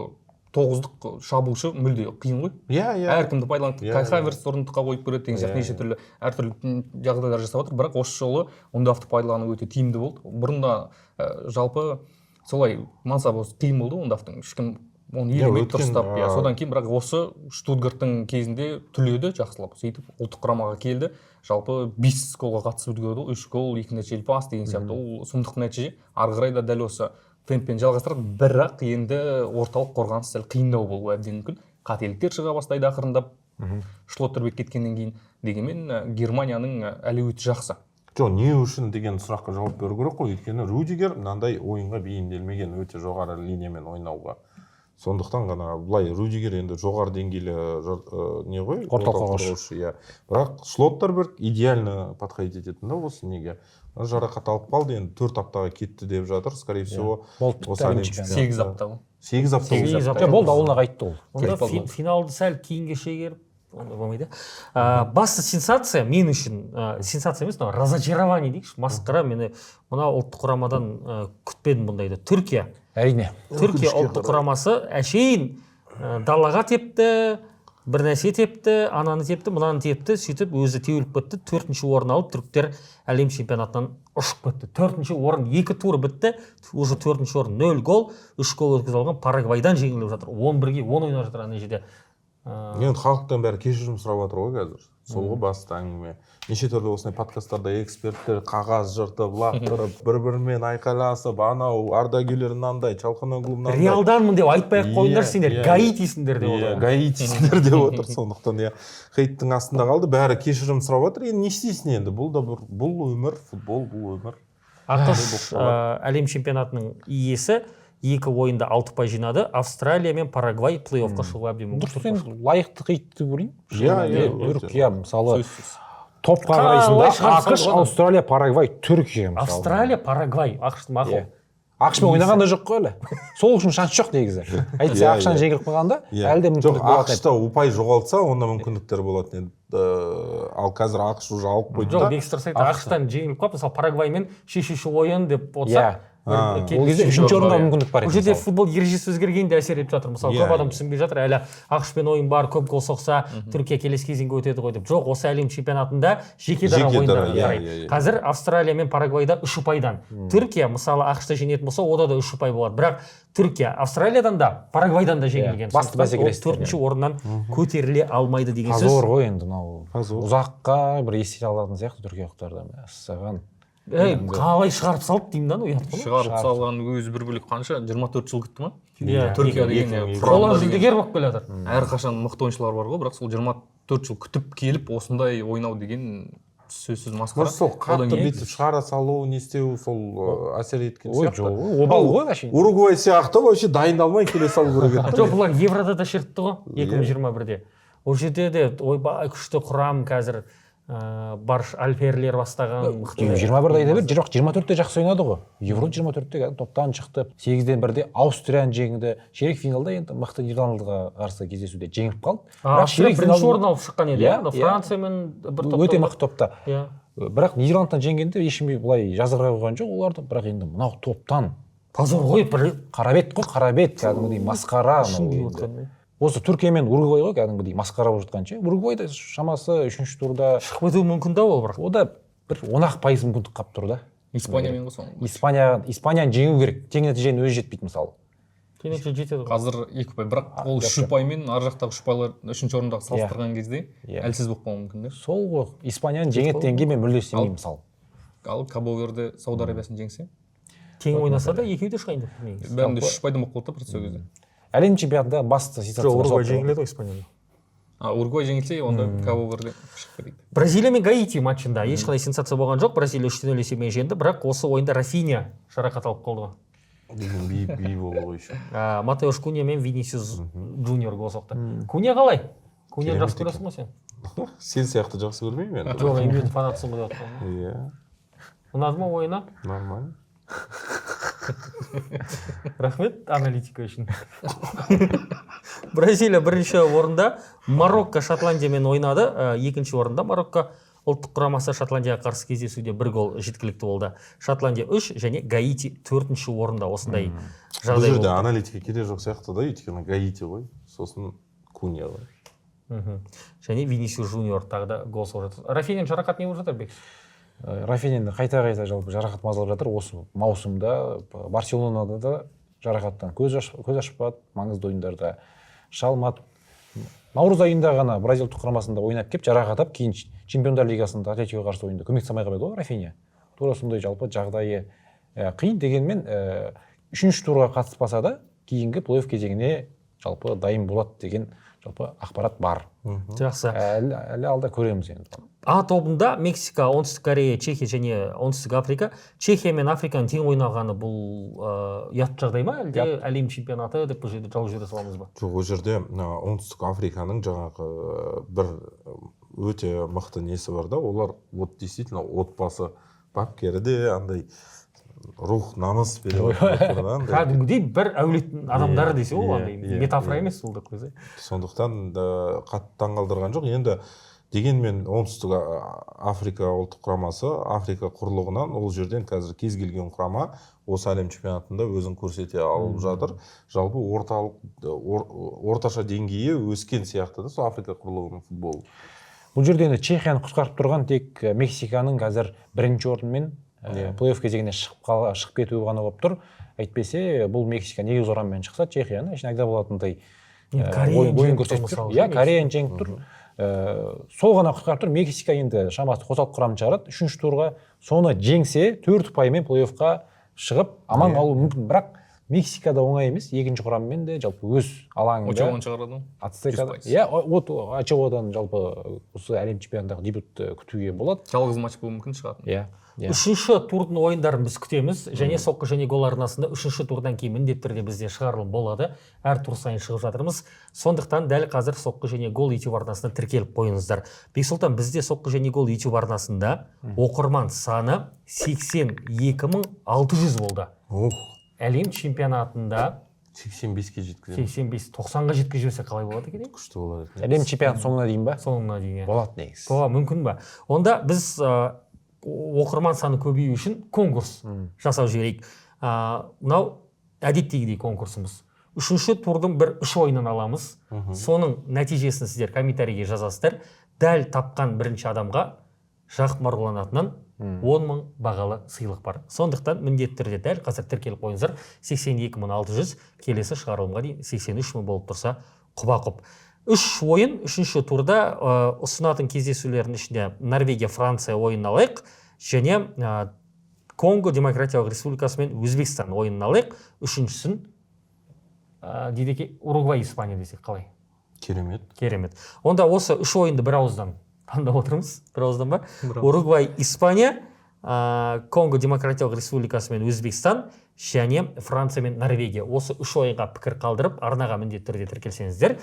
тоғыздық шабуылшы мүлде қиын ғой. Иә, иә. Әркімді пайдаланып, Кай Хаверц орындыққа қойып көреді деген сияқты неше түрлі әртүрлі жағдайлар жасап жатыр. Бірақ осы жолы Ундафты пайдалану өте тиімді болды. Бұрында жалпы солай мансабы қиын болды Ундафтың. Ешкім Оны Иә, елемей өткен, дұрыстап, иә. Содан кейін бірақ осы Штутгарттың кезінде түледі жақсылап. Сөйтіп ұлттық құрамаға келді. Жалпы 5 голға қатысып үлгерді. 3 гол, 2 нәтижелі пас деген сияқты. Ол сұмдық нәтиже. Ары қарай да дәл осы темппен жалғастырады. Бірақ енді орталық қорғаныс сәл қиындау болуы әбден мүмкін. Қателіктер шыға бастайды ақырындап. Шлоттербек кеткеннен кейін. Дегенмен Германияның әлеуеті жақсы. Жоқ, не үшін деген сұраққа жауап беру керек қой. Өйткені Рюдигер мынандай ойынға бейімделмеген, өте жоғары линиямен ойнауға. Сондықтан ғана былай Рюдигер енді жоғары деңгейлі не ғой, орталық қорғаушы. Иә. Бірақ Шлоттерберг идеально подходить ететін да осы неге. Жарақат алып қалды, енді 4 аптаға кетті деп жатыр, скорее всего. Болды, бітті осы әлем әлем чемпионаты. 8 апта ол. 8 апта. 8 апта. Жоқ, болды, ауылына қайтты ол. Онда финалды сәл кейінге шегеріп, онда болмайды. Басты сенсация мен үшін, сенсация емес, мынау разочарование дейікші, масқара. Мені мына ұлттық құрамадан күтпедім бұндайды. Түркия. Әрине. Түркия ұлттық құрамасы әшейін далаға тепті, бір нәрсе тепті, ананы тепті, мынаны тепті, сөйтіп өзі теуіліп кетті. 4-ші орын алып, түріктер әлем чемпионатынан ұшып кетті. 4-ші орын, 2 тур бітті, уже 4-ші орын, 0 гол, 3 гол өткізіп алған Парагвайдан жеңіліп жатыр. 11-ге 10 ойнап жатыр ана жерде. Енді халықтан бәрі кешірім сұрап жатыр ғой қазір. Сол ғой басты әңгіме. Неше түрлі осындай подкасттарда эксперттер қағаз жыртып, лақтырып, бір-бірімен айқайласып, анау ардагерлер мынандай, Чалханоглу мынандай. Реалданмын деп айтпай-ақ қойыңдар сендер, гаитисіңдер деп отыр. Гаитисіңдер деп отыр. Сондықтан иә, хейттің астында қалды, бәрі кешірім сұрап жатыр. Енді не істейсің енді? Бұл да бір, бұл өмір, футбол, бұл өмір. АҚШ әлем чемпионатының иесі 2 ойында 6 ұпай жинады. Австралия мен Парагвай плей-оффқа шығуға әбден мүмкін. Дұрыс, енді лайықты хейт деп ойлаймын. Иә, Түркия мысалы топқа қарайсың да, АҚШ, Австралия, Парагвай, Түркия мысалы. Австралия, Парагвай, АҚШ мақұл. АҚШ-мен ойнаған да жоқ қой әлі. Сол үшін шанс жоқ негізі. Әйтпесе АҚШ-тан жеңіліп қалғанда әлі де мүмкіндік болатын еді. АҚШ-та ұпай жоғалтса, онда мүмкіндіктер болатын еді. Ал қазір АҚШ уже алып қойды Жоқ, да. Бекстер сайт АҚШ-тан жеңіліп қалып, мысалы Парагваймен шешуші ойын деп отырсақ, Ол кезде 3-ші орынға мүмкіндік бар еді. Бұл жерде футбол ережесі өзгергенде әсер етіп жатыр. Мысалы, көп адам түсінбей жатыр, әлі АҚШ-пен ойын бар, көп гол соқса, Түркия келесі кезеңге өтеді ғой деп. Жоқ, осы әлем чемпионатында жеке дара ойындарға қарай. Қазір Австралия мен Парагвайда 3 ұпайдан. Түркия, мысалы, АҚШ-та жеңетін болса, ода да 3 ұпай болады. Бірақ Түркия Австралиядан да, Парагвайдан да жеңілген. Басты бәсекелестік. 4-ші орыннан көтеріле алмайды деген сөз. Позор ғой енді мынау. Ұзаққа бір есе алатын сияқты түркиялықтарда. Мәссаған. Қалай шығарып салды деймін да, ұят қой. Шығарып салған өзі бір бөлек қанша? 24 жыл күтті ма? Иә. Түркия деген қола жүлдегер болып келе жатыр. Әрқашан мықты ойыншылар бар ғой, бірақ сол 24 жыл күтіп келіп осындай ойнау деген сөзсіз масқара. Может, сол қатты бүйтіп шығара салу, не істеу, сол әсер еткен сияқты. Ой, жоқ, обал ғой вообще. Уругвай сияқты вообще дайындалмай келе салу керек еді. Жоқ, бұлар Еврода да шертті ғой 2021-де. Ол жерде де ойбай күшті құрам қазір. Барш Альперлер бастаған мықты. 21-де айта бер, жоқ, 24-те жақсы ойнады ғой. Евро 24-те топтан шықты. 8-1-де Аустрияны жеңді. Ширек финалда енді мықты Нидерландыға қарсы кездесуде жеңіп қалды. Бірақ ширек бірінші орын алып шыққан еді, иә. Франциямен бір топта. Өте мықты топта. Бірақ Нидерландтан жеңгенде ешкім былай жазғыра қойған жоқ оларды. Бірақ енді мынау топтан позор ғой, бір қарабет қой, қарабет кәдімгідей масқара. Осы Түркия мен Уругвай ғой кәдімгідей масқара болып жатқан ше. Уругвайда шамасы 3-ші турда шығып кетуі мүмкін да ол, бірақ. Ода бір 10% мүмкіндік қалып тұр да. Испаниямен ғой соңғы. Испанияны жеңу керек. Тең нәтиженің өзі жетпейді мысалы. Тең нәтиже жетеді ғой. Қазір 2 ұпай, бірақ ол 3 ұпаймен ар жақтағы 3 ұпайлар 3-ші орындағы салыстырған кезде әлсіз болып қалуы мүмкін де. Сол ғой, Испанияны жеңеді дегенге мен мүлде сенбеймін мысалы. Ал Кабо Верде Сауд Арабиясын жеңсе? Тең ойнаса да екеуі де шығайын деп негізі. Бәрінде 3 ұпайдан болып қалды да сол кезде. Әлем чемпионатында басты сенсация. Жоқ, Уругвай жеңіледі ғой Испанияны. Уругвай жеңілсе, онда Кабо Верде шығып кетеді. Бразилия мен Гаити матчында ешқандай сенсация болған жоқ. Бразилия 3-0 есебімен жеңді, бірақ осы ойында Рафинья жарақат алып қалды ғой. Деген би болды ғой еще. Матеуш Кунья мен Винисиус Джуниор гол соқты. Кунья қалай? Куньяны жақсы көресің ғой сен? Сен сияқты жақсы көрмеймін енді. Жоқ, мен фанатсың ғой деп жатқан. Иә. Ұнады ма ойыны? Нормально. Рахмет аналитика үшін. Бразилия бірінші орында, Марокко Шотландиямен ойнады. Екінші орында Марокко ұлттық құрамасы Шотландияға қарсы кездесуде бір гол жеткілікті болды. Шотландия 3 және Гаити 4-ші орында. Осындай жағдай Бұл жерде болды. Аналитика керек жоқ сияқты да, өйткені Гаити ғой, сосын Кунья ғой. Және Винисиус Жуниор тағы да гол соғып жатыр. Рафиньяның жарақаты не болып жатыр, Бек? Рафиньяны қайта-қайта жалпы жарақат мазалап жатыр. Осы маусымда Барселонада да Жарақаттан көз ашпады, маңызды ойындарда шалмады. Наурыз айында ғана Бразилия ұлттық құрамасында ойнап кеп жарақат алып, кейін Чемпиондар лигасында Атлетикоға қарсы ойында көмек самай қалып еді ғой Рафинья. Тура сондай жалпы жағдайы қиын дегенмен үшінші турға қатыспаса да кейінгі плей-офф кезеңіне жалпы дайын болады деген жалпы ақпарат бар. Жақсы. Әлі алда көреміз енді. А тобында Мексика, Оңтүстік Корея, Чехия және Оңтүстік Африка. Чехия мен Африканың тең ойнағаны бұл ұят жағдай ма, әлде әлем чемпионаты деп бұл жерде жауап жібере саламыз ба? Жоқ, ол жерде Оңтүстік Африканың жаңағы бір өте мықты несі бар да, олар вот действительно отбасы бапкері де андай рух, намыс бере. Кәдімгідей бір әулеттің адамдары десе ол андай метафора емес ол деп қойса. Сондықтан да қатты таңғалдырған жоқ. Енді дегенмен Оңтүстік Африка ұлттық құрамасы Африка құрлығынан ол жерден қазір кез келген құрама осы әлем чемпионатында өзін көрсете алып жатыр. Жалпы орташа деңгейі өскен сияқты да сол Африка құрлығының футболы. Бұл жерде енді Чехияны құтқарып тұрған тек Мексиканың қазір бірінші орынмен плей-офф кезеңіне шығып кетуі ғана болып тұр. Әйтпесе бұл Мексика негізгі құраммен шықса Чехияны әшейін айда болатындай ойын көрсетіп тұр. Иә, Кореяны жеңіп тұр. Сол ғана құтқарып тұр. Мексика енді шамасы қосалқы құрамын шығарады үшінші турға. Соны жеңсе 4 ұпаймен плей-оффқа шығып аман қалуы мүмкін. Бірақ Мексикада оңай емес, екінші құраммен де жалпы өз алаңында Очоуын шығарады ғой. Ацтекада. Иә, вот Очоудан жалпы осы әлем чемпионатындағы дебютті күтуге болады. Жалғыз матч болуы мүмкін шығатын. Иә. Үшінші турдың ойындарын біз күтеміз. Және соққы және гол арнасында үшінші турдан кейін міндетті түрде бізде шығарылым болады. Әр тур сайын шығып жатырмыз. Сондықтан дәл қазір соққы және гол YouTube арнасына тіркеліп қойыңыздар. Бексұлтан, бізде соққы және гол YouTube арнасында оқырман саны 82 600 болды. Ох. Әлем чемпионатында 85-ке жеткіземіз. 85, 90-ға жеткізіп жіберсе қалай болады екен? Күшті болады. Әлем чемпионаты соңына дейін ба? Соңына дейін. Болады негізі. Бола мүмкін ба? Онда біз оқырман саны көбею үшін конкурс жасап жіберейік. Мынау әдеттегідей конкурсымыз. Үшінші турдың бір үш ойынын аламыз. Соның нәтижесін сіздер комментарийге жазасыздар. Дәл тапқан бірінші адамға Жақып Марғұлан атынан 10 мың бағалы сыйлық бар. Сондықтан міндетті түрде дәл қазір тіркеліп қойыңыздар. 82 600, келесі шығарылымға дейін 83 мың болып тұрса құба құп. Үш ойын үшінші турда ұсынатын кездесулердің ішінде Норвегия, Франция ойынын алайық және Конго Демократиялық Республикасы мен Өзбекстан ойынын алайық. Үшіншісін Дидеке, Уругвай, Испания десек қалай? Керемет. Керемет. Онда осы үш ойынды бір ауыздан таңдап отырмыз. Бір ауыздан ба? Уругвай, Испания, Конго Демократиялық Республикасы мен Өзбекстан және Франция мен Норвегия. Осы үш ойынға пікір қалдырып, арнаға міндетті түрде тіркелсеңіздер,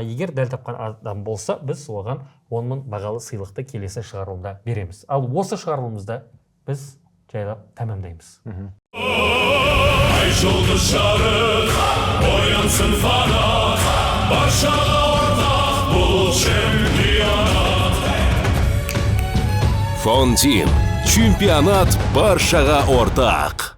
егер дәл тапқан адам болса, біз оған 10 мың бағалы сыйлықты келесі шығарылымда береміз. Ал осы шығарылымымызда біз жайлап тәмамдаймыз. Ай жұлдыз жарық, оянсын фанат, баршаға ортақ бұл чемпионат. Фонтин. Чемпионат баршаға ортақ.